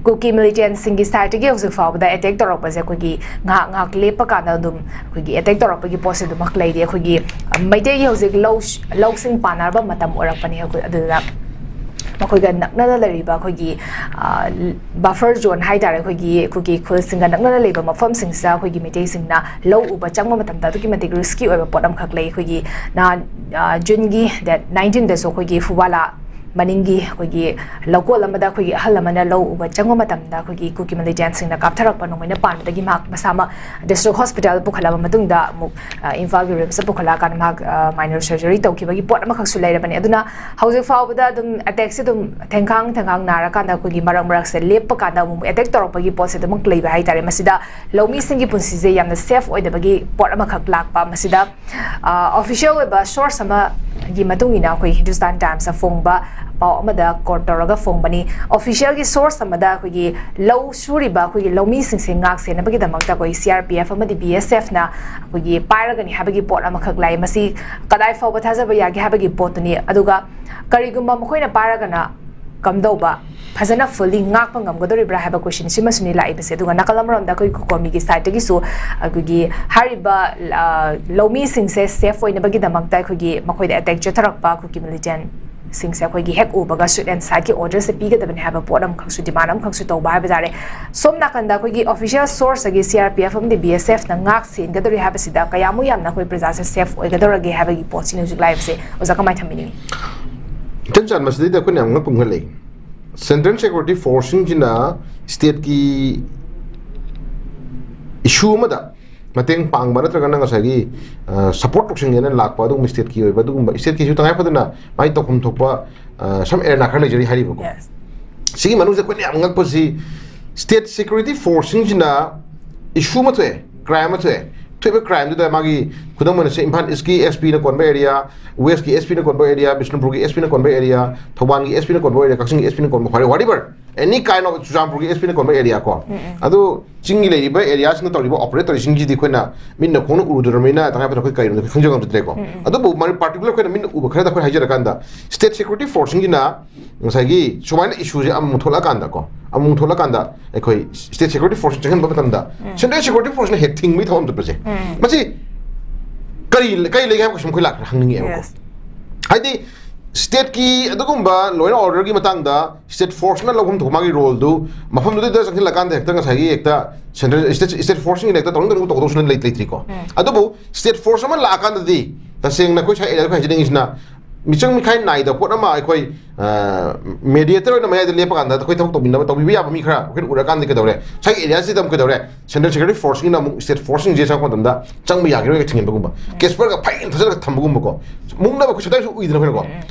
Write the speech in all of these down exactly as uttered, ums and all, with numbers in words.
ꯀꯨꯀꯤ ꯃꯤꯂꯤꯇꯦꯟꯁꯤꯡꯒꯤ ꯁꯥꯏꯠꯇꯒꯤ ꯍꯧꯖꯤꯛ ꯐꯥꯎꯕꯗ ꯑꯦꯇꯦꯛ ꯇꯧꯔꯛꯄꯁꯦ ꯑꯩꯈꯣꯏꯒꯤ ꯉꯥꯏꯍꯥꯛ ꯉꯥꯏꯍꯥꯛ ꯂꯦꯞꯄ ꯀꯥꯟꯗ ꯑꯗꯨꯝ ꯑꯩꯈꯣꯏꯒꯤ ꯑꯦꯇꯦꯛ ꯇꯧꯔꯛꯄꯒꯤ ꯄꯣꯠꯁꯦ ꯑꯗꯨꯃꯛ ꯂꯩꯔꯤ꯫ ꯑꯩꯈꯣꯏꯒꯤ ꯃꯩꯇꯩꯒꯤ ꯍꯧꯖꯤꯛ ꯂꯧ ꯂꯧꯁꯤꯡ ꯄꯥꯟꯅꯔꯕ ꯃꯇꯝ ꯑꯣꯏꯔꯛꯄꯅꯤ꯫ ꯑꯩꯈꯣꯏ ꯑꯗꯨꯗ ꯃꯈꯣꯏꯒ ꯅꯛꯅꯅ ꯂꯩꯔꯤꯕ ꯑꯩꯈꯣꯏꯒꯤ ꯕꯐꯔ ꯖꯣꯟ ꯍꯥꯏꯇꯥꯔꯦ, ꯑꯩꯈꯣꯏꯒꯤ ꯀꯨꯀꯤ ꯈꯨꯜꯁꯤꯡꯒ ꯅꯛꯅꯅ ꯂꯩꯕ ꯃꯐꯝꯁꯤꯡꯁꯤꯗ ꯑꯩꯈꯣꯏꯒꯤ ꯃꯩꯇꯩꯁꯤꯡꯅ ꯂꯧ ꯎꯕ ꯆꯪꯕ ꯃꯇꯝꯗ ꯑꯗꯨꯛꯀꯤ ꯃꯇꯤꯛ ꯔꯤꯁꯀꯤ ꯑꯣꯏꯕ ꯄꯣꯠ ꯑꯃꯈꯛ ꯂꯩ꯫ ꯑꯩꯈꯣꯏꯒꯤ ꯅꯍꯥꯟ ꯖꯨꯟꯒꯤ ꯗꯦꯠ ꯅꯥꯏꯟꯇꯤꯟꯗꯁꯨ ꯑꯩꯈꯣꯏꯒꯤ ꯐꯨꯕꯥꯂꯥ ꯃꯅꯤꯡꯒꯤ ꯑꯩꯈꯣꯏꯒꯤ ꯂꯧꯀꯣꯜ ꯑꯃꯗ ꯑꯩꯈꯣꯏꯒꯤ ꯑꯍꯜ ꯑꯃꯅ ꯂꯧ ꯎꯕ ꯆꯪꯕ ꯃꯇꯝꯗ ꯑꯩꯈꯣꯏꯒꯤ ꯀꯨꯀꯤ ꯃꯤꯂꯤꯇꯦꯟꯁꯤꯡꯅ ꯀꯥꯞꯊꯔꯛꯄ ꯅꯣꯡꯃꯩꯅ ꯄꯥꯟꯕꯗꯒꯤ ꯃꯍꯥꯛ ꯃꯁꯥꯃꯛ ꯗꯤꯁꯇ꯭ꯔꯤꯛ ꯍꯣꯁꯄꯤꯇꯥꯜ ꯄꯨꯈꯠꯂꯕ ꯃꯇꯨꯡꯗ ꯑꯃꯨꯛ ꯏꯝꯐꯥꯜꯒꯤ ꯔꯤꯝꯁꯇ ꯄꯨꯈꯠꯂꯛꯑꯀꯥꯟꯗ ꯃꯍꯥꯛ ꯃꯥꯏꯅꯔ ꯁꯔꯖꯔꯤ ꯇꯧꯈꯤꯕꯒꯤ ꯄꯣꯠ ꯑꯃꯈꯛꯁꯨ ꯂꯩꯔꯕꯅꯤ꯫ ꯑꯗꯨꯅ ꯍꯧꯖꯤꯛ ꯐꯥꯎꯕꯗ ꯑꯗꯨꯝ ꯑꯦꯇꯦꯛꯁꯦ ꯑꯗꯨꯝ ꯊꯦꯡꯈꯥꯡ ꯊꯦꯡꯈꯥꯡ ꯅꯥꯔꯀꯥꯟꯗ ꯑꯩꯈꯣꯏꯒꯤ ꯃꯔꯛ ꯃꯔꯛꯁꯦ ꯂꯦꯞꯄ ꯀꯥꯟꯗ ꯑꯃꯨꯛ ꯑꯦꯇꯦꯛ ꯇꯧꯔꯛꯄꯒꯤ ꯄꯣꯠꯁꯦ ꯑꯗꯨꯃꯛ ꯂꯩꯕ ꯍꯥꯏꯇꯥꯔꯦ꯫ ꯃꯁꯤꯗ ꯂꯧꯃꯤꯁꯤꯡꯒꯤ ꯄꯨꯟꯁꯤꯁꯦ ꯌꯥꯝꯅ ꯁꯦꯐ ꯑꯣꯏꯗꯕꯒꯤ ꯄꯣꯠ ꯑꯃꯈꯛ ꯂꯥꯛꯄ꯫ ꯃꯁꯤꯗ ꯑꯣꯐꯤꯁꯤꯌꯦꯜ ꯑꯣꯏꯕ ꯁꯣꯔꯁ ꯑꯃꯒꯤ ꯃꯇꯨꯡ ꯏꯟꯅ ꯑꯩꯈꯣꯏ ꯍꯤꯟꯗꯨꯁꯇꯥꯟ ꯇꯥꯏꯝꯁꯇ ꯐꯣꯡꯕ ꯄꯥꯎ ꯑꯃꯗ ꯀꯣꯠ ꯇꯧꯔꯒ ꯐꯣꯡꯕꯅꯤ꯫ ꯑꯣꯐꯤꯁꯤꯌꯦꯜꯒꯤ ꯁꯣꯔꯁ ꯑꯃꯗ ꯑꯩꯈꯣꯏꯒꯤ ꯂꯧ ꯁꯨꯔꯤꯕ ꯑꯩꯈꯣꯏꯒꯤ ꯂꯧꯃꯤꯁꯤꯡꯁꯦ ꯉꯥꯛ ꯁꯦꯟꯅꯕꯒꯤꯗꯃꯛꯇ ꯑꯩꯈꯣꯏ ꯁꯤ ꯑꯥꯔ ꯄꯤ ꯑꯦꯐ ꯑꯃꯗꯤ ꯕꯤ ꯑꯦꯁ ꯑꯦꯐꯅ ꯑꯩꯈꯣꯏꯒꯤ ꯄꯥꯏꯔꯒꯅꯤ ꯍꯥꯏꯕꯒꯤ ꯄꯣꯠ ꯑꯃꯈꯛ ꯂꯥꯛꯏ꯫ ꯃꯁꯤ ꯀꯗꯥꯏ ꯐꯥꯎꯕ ꯊꯥꯖꯕ ꯌꯥꯒꯦ ꯍꯥꯏꯕꯒꯤ ꯄꯣꯠꯇꯨꯅꯤ꯫ ꯑꯗꯨꯒ ꯀꯔꯤꯒꯨꯝꯕ ꯃꯈꯣꯏꯅ ꯄꯥꯏꯔꯒꯅ ꯀꯝꯗꯧꯕ ꯐꯖꯅ ꯐꯨꯜꯂꯤ ꯉꯥꯛꯄ ꯉꯝꯒꯗꯧꯔꯤꯕ꯭ꯔꯥ ꯍꯥꯏꯕ ꯀꯣꯏꯁꯟꯁꯤꯃꯁꯨꯅꯤ ꯂꯥꯛꯏꯕꯁꯦ꯫ ꯑꯗꯨꯒ ꯅꯥꯀꯜ ꯑꯃꯔꯣꯝꯗ ꯑꯩꯈꯣꯏ ꯀꯨꯀꯣꯃꯤꯒꯤ ꯁꯥꯏꯠꯇꯒꯤꯁꯨ ꯑꯩꯈꯣꯏꯒꯤ ꯍꯥꯏꯔꯤꯕ ꯂꯧꯃꯤꯁꯤꯡꯁꯦ ꯁꯦꯐ ꯑꯣꯏꯅꯕꯒꯤꯗꯃꯛꯇ ꯑꯩꯈꯣꯏꯒꯤ ꯃꯈꯣꯏꯗ ꯑꯦꯇꯦꯛ ꯆꯠꯊꯔꯛꯄ ꯀꯨꯀꯤ ꯃꯤꯂꯤꯇꯦꯟꯁꯤꯡꯁꯦ ꯑꯩꯈꯣꯏꯒꯤ ꯍꯦꯛ ꯎꯕꯒ ꯁꯨꯠ ꯑꯦꯟ ꯁꯥꯏꯠꯀꯤ ꯑꯣꯔꯗꯔꯁꯦ ꯄꯤꯒꯗꯕꯅꯤ ꯍꯥꯏꯕ ꯄꯣꯠ ꯑꯃꯈꯛꯁꯨ, ꯗꯤꯃꯥꯟ ꯑꯃꯈꯛꯁꯨ ꯇꯧꯕ ꯍꯥꯏꯕ ꯇꯥꯔꯦ꯫ ꯁꯣꯝ ꯅꯥꯀꯟꯗ ꯑꯩꯈꯣꯏꯒꯤ ꯑꯣꯐꯤꯁꯤꯌꯦꯜ ꯁꯣꯔꯁꯇꯒꯤ ꯁꯤ ꯑꯥꯔ ꯄꯤ ꯑꯦꯐ ꯑꯃꯗꯤ ꯕꯤ ꯑꯦꯁ ꯑꯦꯐꯅ ꯉꯥꯛ ꯁꯦꯟꯒꯗꯧꯔꯤ ꯍꯥꯏꯕꯁꯤꯗ ꯀꯌꯥꯃꯨꯛ ꯌꯥꯝꯅ ꯑꯩꯈꯣꯏ ꯄ꯭ꯔꯖꯥꯁꯦ ꯁꯦꯐ ꯑꯣꯏꯒꯗꯧꯔꯒꯦ ꯍꯥꯏꯕꯒꯤ ꯄꯣꯠꯁꯤꯅꯤ ꯍꯧꯖꯤꯛ ꯂꯥꯛꯏꯕꯁꯦ꯫ ꯑꯣꯖꯥ, ꯀꯃꯥꯏꯅ ꯊꯝꯕꯤꯅꯤꯡꯉꯤ? ꯏꯆꯟ ꯆꯥꯟ, ꯃꯁꯤꯗꯩꯗ ꯑꯩꯈꯣꯏꯅ ꯌꯥꯝ ꯉꯛꯄ ꯑꯃ ꯂꯩ꯫ ꯁꯦꯟꯇ꯭ꯔꯦꯜ ꯁꯦꯀ꯭ꯌꯨꯔꯤꯇꯤ ꯐꯣꯔꯁꯁꯤꯡꯁꯤꯅ ꯁ꯭ꯇꯦꯠꯀꯤ ꯏꯁꯨ ꯑꯃꯗ ꯃꯇꯦꯡ ꯄꯥꯡꯕ ꯅꯠꯇ꯭ꯔꯒꯅ ꯉꯁꯥꯏꯒꯤ ꯁꯄꯣꯔꯠ ꯇꯧꯁꯤꯟꯒꯦꯅ ꯂꯥꯛꯄ ꯑꯗꯨꯒꯨꯝꯕ ꯁ꯭ꯇꯦꯠꯀꯤ ꯑꯣꯏꯕ ꯑꯗꯨꯒꯨꯝꯕ ꯁ꯭ꯇꯦꯠꯀꯤꯁꯨ ꯇꯉꯥꯏ ꯐꯗꯅ ꯃꯥꯏ ꯇꯧꯐꯝ ꯊꯣꯛꯄ ꯁꯝ ꯑꯦꯔꯦꯅꯥ ꯈꯔ ꯂꯩꯖꯔꯤ ꯍꯥꯏꯔꯤꯕꯀꯣ꯫ ꯁꯤꯒꯤ ꯃꯅꯨꯡꯁꯤꯗ ꯑꯩꯈꯣꯏꯅ ꯌꯥꯝ ꯉꯛꯄꯁꯤ ꯁ꯭ꯇꯦꯠ ꯁꯦꯀ꯭ꯌꯨꯔꯤꯇꯤ ꯐꯣꯔꯁꯁꯤꯡꯁꯤꯅ ꯏꯁꯨ ꯑꯃ ꯊꯣꯛꯑꯦ, ꯀ꯭ꯔꯥꯏꯝ ꯑꯃ ꯊꯣꯛꯑꯦ꯫ ꯊꯣꯛꯏꯕ ꯀ꯭ꯔꯥꯏꯝꯗꯨꯗ ꯃꯥꯒꯤ ꯈꯨꯗꯝ ꯑꯣꯏꯅ ꯁꯦ ꯏꯝꯐꯥꯜ ꯏꯁꯀꯤ ꯑꯦꯁ ꯄꯤꯅ ꯀꯣꯟꯕ ꯑꯦꯔꯤꯌꯥ, ꯋꯦꯁꯀꯤ ꯑꯦꯁ ꯄꯤꯅ ꯀꯣꯟꯕ ꯑꯦꯔꯤꯌꯥ, ꯕꯤꯁꯅꯨꯄꯨꯔꯒꯤ ꯑꯦꯁ ꯄꯤꯅ ꯀꯣꯟꯕ ꯑꯦꯔꯤꯌꯥ, ꯊꯧꯕꯥꯜꯒꯤ ꯑꯦꯁ ꯄꯤꯅ ꯀꯣꯟꯕ ꯑꯦꯔꯤꯌꯥ, ꯀꯛꯆꯤꯡꯒꯤ ꯑꯦꯁ ꯄꯤꯅ ꯀꯣꯟꯕ, whatever, any kind of ꯆꯨꯔꯆꯥꯟꯄꯨꯔꯒꯤ ꯑꯦꯁ ꯄꯤꯅ ꯀꯣꯟꯕ ꯑꯦꯔꯤꯌꯥ ꯀꯣ꯫ ꯑꯗꯨ ꯆꯤꯡꯒꯤ ꯂꯩꯔꯤꯕ ꯑꯦꯔꯤꯌꯥꯁꯤꯡꯗ ꯇꯧꯔꯤꯕ ꯑꯣꯄꯔꯦꯠ ꯇꯧꯔꯤꯁꯤꯡꯁꯤꯗꯤ ꯑꯩꯈꯣꯏꯅ ꯃꯤꯠꯅ ꯈꯣꯡꯅ ꯎꯔꯨꯗ꯭ꯔꯕꯅꯤꯅ ꯇꯉꯥꯏ ꯐꯗꯅ ꯑꯩꯈꯣꯏ ꯀꯔꯤꯅꯣ ꯑꯩꯈꯣꯏ ꯈꯪꯖ ꯉꯝꯖꯗ꯭ꯔꯦꯀꯣ꯫ ꯑꯗꯨꯕꯨ ꯃꯔꯤ ꯄꯥꯔꯇꯤꯀꯨꯂꯔ ꯑꯩꯈꯣꯏꯅ ꯃꯤꯠꯅ ꯎꯕ ꯈꯔꯗ ꯑꯩꯈꯣꯏ ꯍꯥꯏꯖꯔꯀꯥꯟꯗ ꯁ꯭ꯇꯦꯠ ꯁꯦꯀ꯭ꯌꯨꯔꯤꯇꯤ ꯐꯣꯔꯁꯁꯤꯡꯁꯤꯅ ꯉꯁꯥꯏꯒꯤ ꯁꯨꯃꯥꯏꯅ ꯏꯁꯨꯁꯦ ꯑꯃꯃꯨꯛ ꯊꯣꯛꯂꯛꯑꯀꯥꯟꯗꯀꯣ, ꯑꯃꯨꯛ ꯊꯣꯛꯂꯀꯥꯟꯗ ꯑꯩꯈꯣꯏ state security force ꯆꯪꯍꯟꯕ ꯃꯇꯝꯗ central security forceꯅ ꯍꯦꯛ ꯊꯤꯡꯕꯒꯤ ꯊꯕꯛ ꯑꯃ ꯆꯠꯄꯁꯦ, ꯃꯁꯤ ꯀꯔꯤ ꯀꯔꯤ ꯂꯩꯒꯦ ꯍꯥꯏꯕ ꯀꯣꯏꯁꯟ ꯑꯩꯈꯣꯏ ꯂꯥꯛ ꯍꯪꯅꯤꯡꯉꯦꯕꯀꯣ꯫ Yes. ꯍꯥꯏꯗꯤ stateꯀꯤ ꯑꯗꯨꯒꯨꯝꯕ law and orderꯒꯤ ꯃꯇꯥꯡꯗ state forceꯅ ꯂꯧꯐꯝ ꯊꯣꯛꯄ ꯃꯥꯒꯤ roleꯗꯨ ꯃꯐꯝꯗꯨꯗ ꯆꯪꯁꯤꯜꯂꯀꯥꯟꯗ ꯍꯦꯛꯇ ꯉꯁꯥꯏꯒꯤ ꯍꯦꯛꯇ central state state forceꯁꯤꯡꯅ ꯍꯦꯛꯇ ꯇꯧꯅꯤꯡ ꯇꯧꯅꯤꯡ ꯇꯧꯗꯧꯁꯨ ꯂꯩ- ꯂꯩꯇ꯭ꯔꯤꯀꯣ꯫ ꯑꯗꯨꯕꯨ state force ꯑꯃ ꯂꯥꯛꯑꯀꯥꯟꯗꯗꯤ ꯇꯁꯦꯡꯅ ꯑꯩꯈꯣꯏ ꯁ꯭ꯋꯥꯏ ꯑꯦꯔꯤꯌꯥꯗ ꯑꯩꯈꯣꯏ ꯍꯥꯏꯖꯅꯤꯡꯉꯤꯁꯤꯅ ꯃꯤꯆꯪ ꯃꯤꯈꯥꯏ ꯅꯥꯏꯗꯕ ꯄꯣꯠ ꯑꯃ ꯑꯩꯈꯣꯏ mediator ꯑꯣꯏꯅ ꯃꯌꯥꯏꯗ ꯂꯦꯞꯄꯀꯥꯟꯗ ꯑꯩꯈꯣꯏ ꯊꯕꯛ ꯇꯧꯃꯤꯟꯅꯕ ꯇꯧꯕꯤꯕ ꯌꯥꯕ ꯃꯤ ꯈꯔ ꯑꯩꯈꯣꯏꯅ ꯎꯔꯀꯥꯟꯗ ꯀꯩꯗꯧꯔꯦ, ꯉꯁꯥꯏꯒꯤ ꯑꯦꯔꯤꯌꯥꯁꯤꯗ ꯑꯃꯨꯛ ꯀꯩꯗꯧꯔꯦ, central security forceꯁꯤꯡꯅ ꯑꯃꯨꯛ state forceꯁꯤꯡꯁꯦ ꯆꯪꯉꯛꯄ ꯃꯇꯝꯗ ꯆꯪꯕ ꯌꯥꯈꯤꯔꯣꯏꯒ ꯊꯤꯡꯖꯤꯟꯕꯒꯨꯝꯕ, casperꯒ ꯐꯩꯅ ꯊꯥꯖꯤꯜꯂꯒ ꯊꯝꯕꯒꯨꯝꯕꯀꯣ꯫ ꯃꯨꯛꯅꯕ ꯑꯩꯈꯣꯏ ꯁꯗꯥꯏꯁꯨ ꯎꯏꯗꯅ ꯑꯩꯈꯣꯏꯅꯀꯣ꯫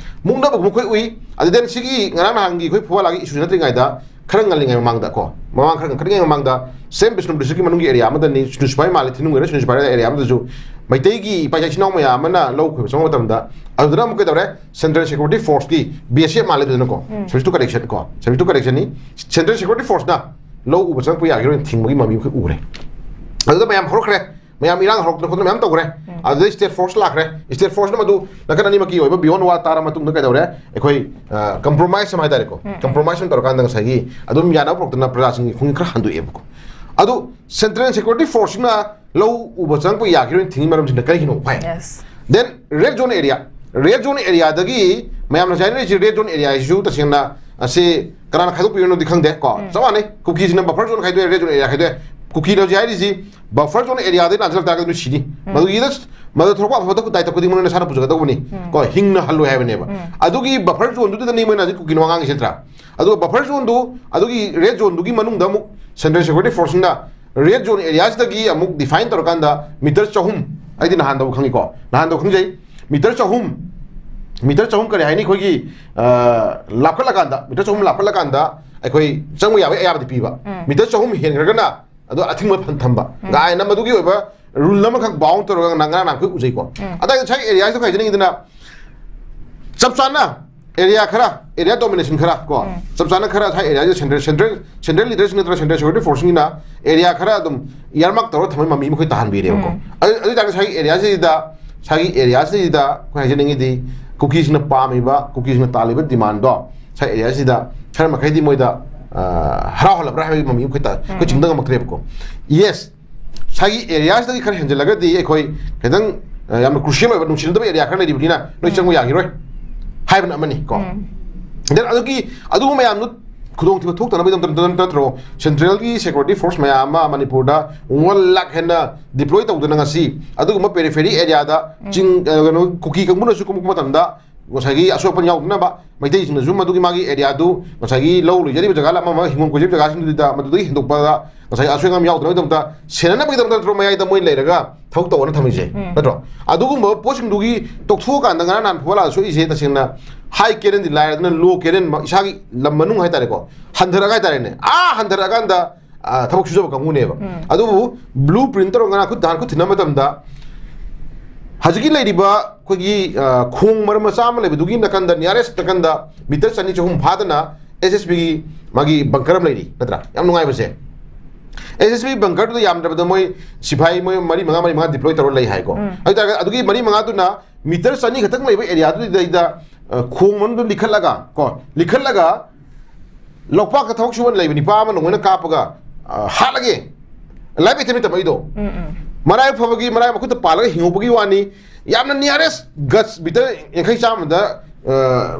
ꯃꯨꯛꯅꯕꯒꯨꯝꯕ ꯑꯩꯈꯣꯏ ꯎꯏ꯫ ꯑꯗꯨ then ꯁꯤꯒꯤ ꯉꯔꯥꯡ ꯅꯍꯥꯟꯒꯤ ꯑꯩꯈꯣꯏ ꯐꯨꯕꯥꯂꯥꯒꯤ issue ꯅꯠꯇ꯭ꯔꯤꯉꯩꯗ ꯈꯔ ꯉꯜꯂꯤꯉꯩ ꯃꯃꯥꯡꯗ ꯀꯣ, ꯃꯃꯥꯡ ꯈꯔ ꯉꯟꯈꯠꯂꯤꯉꯩ ꯃꯃꯥꯡꯗ same ꯕꯤꯁꯅꯨꯄꯨꯔ districtꯀꯤ ꯃꯅꯨꯡꯒꯤ ꯑꯦꯔꯤꯌꯥ ꯑꯃꯗꯅꯤ, ꯁꯤꯅꯨ ꯁꯤꯐꯥꯏ ꯃꯥꯜꯂꯦ, ꯊꯤꯅꯨꯡꯒꯩꯔ ꯁꯤꯅꯨ ꯁꯤꯐꯥꯏ ꯑꯦꯔꯤꯌꯥ ꯑꯃꯗꯁꯨ ꯃꯩꯇꯩꯒꯤ ꯏꯄꯥ ꯏꯆꯥ ꯏꯆꯤꯟ ꯏꯅꯥꯎ ꯃꯌꯥꯝ ꯑꯃꯅ ꯂꯧ ꯈꯣꯏꯕ ꯆꯪꯕ ꯃꯇꯝꯗ ꯑꯗꯨꯗꯅ ꯑꯃꯨꯛ ꯀꯩꯗꯧꯔꯦ, central security forceꯀꯤ BSF ꯃꯥꯜꯂꯦ ꯑꯗꯨꯗꯅꯀꯣ, service to correction ꯀꯣ, service to correctionꯅꯤ, central security forceꯅ ꯂꯧ ꯎꯕ ꯆꯪꯉꯛꯄ ꯌꯥꯈꯤꯔꯣꯏꯅ ꯊꯤꯡꯕꯒꯤ ꯃꯃꯤ ꯑꯩꯈꯣꯏ ꯎꯔꯦ꯫ ꯑꯗꯨꯗ ꯃꯌꯥꯝ ꯍꯧꯔꯛꯈ꯭ꯔꯦ, ꯃꯌꯥꯝ ꯏꯔꯥꯡ ꯍꯧꯔꯛꯇꯅ ꯈꯣꯠꯇꯅ ꯃꯌꯥꯝ ꯇꯧꯈ꯭ꯔꯦ꯫ ꯑꯗꯨꯗꯩ state force ꯂꯥꯛꯈ꯭ꯔꯦ꯫ State forceꯅ ꯃꯗꯨ ꯅꯥꯀꯟ ꯑꯅꯤꯃꯛꯀꯤ ꯑꯣꯏꯕ beyond war ꯇꯥꯔ ꯃꯇꯨꯡꯗ ꯀꯩꯗꯧꯔꯦ, ꯑꯩꯈꯣꯏ compromise ꯑꯃ ꯍꯥꯏꯇꯥꯔꯦꯀꯣ, compromise ꯑꯃ ꯇꯧꯔꯀꯥꯟꯗ ꯉꯁꯥꯏꯒꯤ ꯑꯗꯨꯝ ꯌꯥꯅꯕ ꯄꯨꯔꯛꯇꯅ ꯄ꯭ꯔꯖꯥꯁꯤꯡꯒꯤ ꯈꯣꯡꯖꯪ ꯈꯔ ꯍꯟꯗꯣꯛꯑꯦꯕꯀꯣ꯫ ꯑꯗꯨ central security forceꯁꯤꯡꯅ ꯂꯧ ꯎꯕ ꯆꯪꯉꯛꯄ ꯌꯥꯈꯤꯔꯣꯏꯅ ꯊꯤꯡꯉꯤ ꯃꯔꯝꯁꯤꯅ ꯀꯔꯤꯒꯤꯅꯣ ꯍꯥꯏ? Yes. Then red zone area, red zone areaꯗꯒꯤ ꯃꯌꯥꯝꯅ ꯍꯥꯏꯅꯔꯤꯁꯤ red zone areaꯁꯤꯁꯨ ꯇꯁꯦꯡꯅ ꯑꯁꯤ ꯀꯅꯥꯅ ꯈꯥꯏꯗꯣꯛꯄꯤꯔꯤꯅꯣꯗꯤ ꯈꯪꯗꯦ ꯀꯣ꯫ ꯆꯞ ꯃꯥꯟꯅꯩ, ꯀꯨꯀꯤꯁꯤꯅ buffer zone ꯈꯥꯏꯗꯣꯛꯑꯦ, red zone area ꯈꯥꯏꯗꯣꯛꯑꯦ꯫ ꯀꯨꯀꯤꯅ ꯍꯧꯖꯤꯛ ꯍꯥꯏꯔꯤꯁꯤ buffer zone areaꯗꯩ ꯂꯥꯟꯁꯤꯜꯂꯛ ꯇꯥꯔꯒꯗꯤ ꯅꯣꯏ ꯁꯤꯅꯤ꯫ ꯃꯗꯨꯒꯤꯗ ꯃꯗꯨ ꯊꯣꯛꯂꯛꯄ ꯑꯐꯕ ꯈꯨꯗꯥꯏ ꯈꯨꯗꯤꯡꯃꯛꯅ ꯅꯁꯥꯅ ꯄꯨꯖꯒꯗꯧꯕꯅꯤ ꯀꯣ, ꯍꯤꯡꯅ ꯍꯜꯂꯣꯏ ꯍꯥꯏꯕꯅꯦꯕ꯫ ꯑꯗꯨꯒꯤ buffer zoneꯗꯨꯗꯅꯤ ꯃꯣꯏꯅ ꯍꯧꯖꯤꯛ ꯀꯨꯀꯤꯅ ꯋꯥ ꯉꯥꯡꯉꯤꯁꯤ ꯅꯠꯇ꯭ꯔꯥ? ꯑꯗꯨꯒ buffer zoneꯗꯨ, ꯑꯗꯨꯒꯤ red zoneꯗꯨꯒꯤ ꯃꯅꯨꯡꯗ ꯑꯃꯨꯛ central security forceꯁꯤꯡꯅ red zone areaꯁꯤꯗꯒꯤ ꯑꯃꯨꯛ define ꯇꯧꯔꯀꯥꯟꯗ meter ꯆꯍꯨꯝ, ꯑꯩꯗꯤ ꯅꯍꯥꯟꯗꯕꯨ ꯈꯪꯉꯤꯀꯣ, ꯅꯍꯥꯟꯗꯕꯨ ꯈꯪꯖꯩ, meter ꯆꯍꯨꯝ, meter ꯆꯍꯨꯝ ꯀꯔꯤ ꯍꯥꯏꯅꯤ, ꯑꯩꯈꯣꯏꯒꯤ ꯑ, ꯂꯥꯞꯈꯠꯂꯀꯥꯟꯗ, meter ꯆꯍꯨꯝ ꯂꯥꯞꯈꯠꯂꯀꯥꯟꯗ ꯑꯩꯈꯣꯏ ꯆꯪꯕ ꯌꯥꯕꯒꯤ ꯑꯌꯥꯕꯗꯤ ꯄꯤꯕ꯫ Meter ꯆꯍꯨꯝ ꯍꯦꯟꯈ꯭ꯔꯒꯅ ꯑꯗꯣ ꯑꯊꯤꯡꯕ ꯐꯟ ꯊꯝꯕ ꯀꯥꯏꯅ ꯃꯗꯨꯒꯤ ꯑꯣꯏꯕ rule ꯑꯃꯈꯛ bound ꯇꯧꯔꯒ ꯉꯔꯥꯡ ꯉꯔꯥꯡ ꯑꯩꯈꯣꯏ ꯎꯖꯩꯀꯣ꯫ ꯑꯗ ꯉꯁꯥꯏ areaꯁꯤꯗ ꯍꯥꯏꯖꯅꯤꯡꯉꯤꯗꯅ ꯆꯞ ꯆꯥꯅ area ꯈꯔ, area domination ꯈꯔ ꯀꯣ, ꯆꯞ ꯆꯥꯅ ꯈꯔ ꯉꯁꯥꯏ areaꯁꯤꯗ central central central leaderꯁꯤꯡ ꯅꯠꯇ꯭ꯔꯒ central security forceꯁꯤꯡꯅ area ꯈꯔ ꯑꯗꯨꯝ earmark ꯇꯧꯔꯒ ꯊꯝꯕꯒꯤ ꯃꯃꯤ ꯑꯃ ꯑꯩꯈꯣꯏ ꯇꯥꯍꯟꯕꯤꯔꯦꯕꯀꯣ꯫ ꯑꯗꯨ ꯑꯗꯨ ꯑꯣꯏꯇꯥꯔꯗꯤ ꯉꯁꯥꯏꯒꯤ areaꯁꯤꯗ, ꯉꯁꯥꯏꯒꯤ areaꯁꯤꯗ ꯑꯩꯈꯣꯏ ꯍꯥꯏꯖꯅꯤꯡꯉꯤꯗꯤ ꯀꯨꯀꯤꯁꯤꯡꯅ ꯄꯥꯝꯃꯤꯕ, ꯀꯨꯀꯤꯁꯤꯡꯅ ꯇꯥꯜꯂꯤꯕ demandꯗꯣ ꯉꯁꯥꯏ areaꯁꯤꯗ ꯈꯔ ꯃꯈꯩꯗꯤ ꯃꯣꯏꯗ ꯑ, ꯍꯔꯥꯎꯍꯜꯂꯕ꯭ꯔꯥ ꯍꯥꯏꯕꯒꯤ ꯃꯃꯤ ꯑꯩꯈꯣꯏ ꯇ-, ꯑꯩꯈꯣꯏ ꯆꯤꯡꯕ ꯉꯝꯃꯛꯇ꯭ꯔꯦꯕꯀꯣ꯫ Yes, ꯉꯁꯥꯏꯒꯤ areas ꯇꯒꯤ ꯈꯔ ꯍꯦꯟꯖꯜꯂꯒꯗꯤ ꯑꯩꯈꯣꯏ ꯈꯤꯇꯪ, ꯑ, ꯌꯥꯝꯅ crucial ꯑꯣꯏꯕ, ꯅꯨꯡꯁꯤꯅꯗꯕ area ꯈꯔ ꯂꯩꯔꯤꯕꯅꯤꯅ ꯅꯣꯏ ꯆꯪꯕ ꯌꯥꯈꯤꯔꯣꯏ ꯍꯥꯏꯕꯅ ꯑꯃꯅꯤ ꯀꯣ꯫ Then ꯑꯗꯨꯒꯤ, ꯑꯗꯨꯒꯨꯝꯕ ꯃꯌꯥꯝꯗꯨ ꯈꯨꯗꯣꯡꯊꯤꯕ ꯊꯣꯛꯇꯅꯕꯒꯤꯗꯃꯛꯇ ꯅꯠꯇ꯭ꯔꯣ central ꯒꯤ security force ꯃꯌꯥꯝ ꯑꯃ ꯃꯅꯤꯄꯨꯔꯗ one lakh ꯍꯦꯟꯅ deploy ꯇꯧꯗꯅ ꯉꯁꯤ ꯑꯗꯨꯒꯨꯝꯕ periphery area ꯗ ꯆꯤꯡ, ꯑ, ꯀꯩꯅꯣ, ꯀꯨꯀꯤ ꯀꯥꯡꯕꯨꯅꯁꯨ ꯀꯨꯝꯃꯛꯄ ꯃꯇꯝꯗ ꯉꯁꯥꯏꯒꯤ ꯑꯁꯣꯛ ꯑꯄꯟ ꯌꯥꯎꯗꯅꯕ, ꯃꯩꯇꯩꯁꯤꯡꯅꯁꯨ ꯃꯗꯨꯒꯤ ꯃꯥꯒꯤ area ꯗꯨ, ꯉꯁꯥꯏꯒꯤ ꯂꯧ ꯂꯣꯏꯖꯔꯤꯕ ꯖꯒꯥ, ꯑꯃ ꯑꯃ ꯍꯤꯡꯒꯣꯜ ꯀꯣꯏꯖꯔꯤꯕ ꯖꯒꯥꯁꯤꯡꯗꯨꯗ ꯃꯗꯨꯗꯒꯤ ꯍꯦꯟꯗꯣꯛꯄꯗ ꯉꯁꯥꯏꯒꯤ ꯑꯁꯣꯏ ꯑꯉꯥꯝ ꯌꯥꯎꯗꯅꯕꯒꯤꯗꯃꯛꯇ ꯁꯦꯟꯅꯅꯕꯒꯤꯗꯝꯗ ꯅꯠꯇ꯭ꯔꯣ ꯃꯌꯥꯏꯗ ꯃꯣꯏ ꯂꯩꯔꯒ ꯊꯕꯛ ꯇꯧꯑꯣꯅ ꯊꯝꯃꯤꯁꯦ? ꯅꯠꯇ꯭ꯔꯣ? ꯑꯗꯨꯒꯨꯝꯕ ꯄꯣꯠꯁꯤꯡꯗꯨꯒꯤ ꯇꯣꯛꯊꯣꯛꯑꯀꯥꯟꯗ ꯉꯔꯥꯡ ꯅꯍꯥꯟ ꯐꯨꯕꯂꯥ ꯁꯣꯛꯏꯁꯦ ꯇꯁꯦꯡꯅ high canyon ꯗꯤ ꯂꯥꯏꯔꯗꯅ low canyon ꯃ-, ꯏꯁꯥꯒꯤ ꯂꯝ ꯃꯅꯨꯡ ꯍꯥꯏꯇꯥꯔꯦꯀꯣ, ꯍꯟꯊꯔꯛꯑꯒ ꯍꯥꯏꯇꯥꯔꯦꯅꯦ, ꯑꯥ ꯍꯟꯊꯔꯛꯑꯀꯥꯟꯗ, ꯑ, ꯊꯕꯛ ꯁꯨꯖꯕ ꯀꯥꯡꯕꯨꯅꯦꯕ꯫ ꯑꯗꯨꯕꯨ blueprint ꯇꯧꯔꯒ ꯉꯔꯥꯡ ꯈꯨꯠ ꯊꯥ-, ꯈꯨꯠ ꯊꯤꯟꯅꯕ ꯃꯇꯝꯗ ꯍꯧꯖꯤꯛꯀꯤ ꯂꯩꯔꯤꯕ ꯑꯩꯈꯣꯏꯒꯤ, ꯑ, ꯈꯣꯡ ꯃꯔꯝ ꯃꯆꯥ ꯑꯃ ꯂꯩꯕꯗꯨꯒꯤ ꯅꯥꯀꯟꯗ, nearest ꯅꯥꯀꯟꯗ meter ꯆꯅꯤ ꯆꯍꯨꯝ ꯐꯥꯗꯅ S S B ꯒꯤ ꯃꯥꯒꯤ bunker ꯑꯃ ꯂꯩꯔꯤ, ꯅꯠꯇ꯭ꯔꯥ? ꯌꯥꯝ ꯅꯨꯡꯉꯥꯏꯕꯁꯦ꯫ S S B bunker ꯗꯨꯗ ꯌꯥꯝꯗ꯭ꯔꯕꯗ ꯃꯣꯏ ꯁꯤꯐꯥꯏ ꯃꯣꯏ ꯃꯔꯤ ꯃꯉꯥ, ꯃꯔꯤ ꯃꯉꯥ deploy ꯇꯧꯔ ꯂꯩ ꯍꯥꯏꯀꯣ꯫ ꯑꯗꯨ ꯑꯣꯏꯇꯥꯔꯒꯗꯤ ꯑꯗꯨꯒꯤ ꯃꯔꯤ ꯃꯉꯥꯗꯨꯅ meter ꯆꯅꯤ ꯈꯛꯇꯪ ꯂꯩꯕ area ꯗꯨꯗꯩꯗ, ꯑ, ꯈꯣꯡ ꯃꯅꯨꯡꯗ ꯂꯤꯈꯠꯂꯒ ꯀꯣ, ꯂꯤꯈꯠꯂꯒ ꯂꯧꯄꯥꯛꯇ ꯊꯕꯛ ꯁꯨꯕ ꯂꯩꯕ ꯅꯤꯄꯥ ꯑꯃ ꯅꯣꯡꯃꯩꯅ ꯀꯥꯞꯄꯒ, ꯑ, ꯍꯥꯠꯂꯒꯦ꯫ Live ꯏꯊꯦꯝꯅ ꯇꯝꯃꯛꯏꯗꯣ꯫ ꯃꯔꯥꯏ ꯐꯕꯒꯤ, ꯃꯔꯥꯏ ꯃꯈꯨꯠꯇ ꯄꯥꯜꯂꯒ ꯍꯤꯡꯍꯧꯕꯒꯤ ꯋꯥꯅꯤ꯫ ꯌꯥꯝꯅ nearest guts meter ꯌꯥꯡꯈꯩ ꯆꯥꯝꯃꯗ, ꯑ,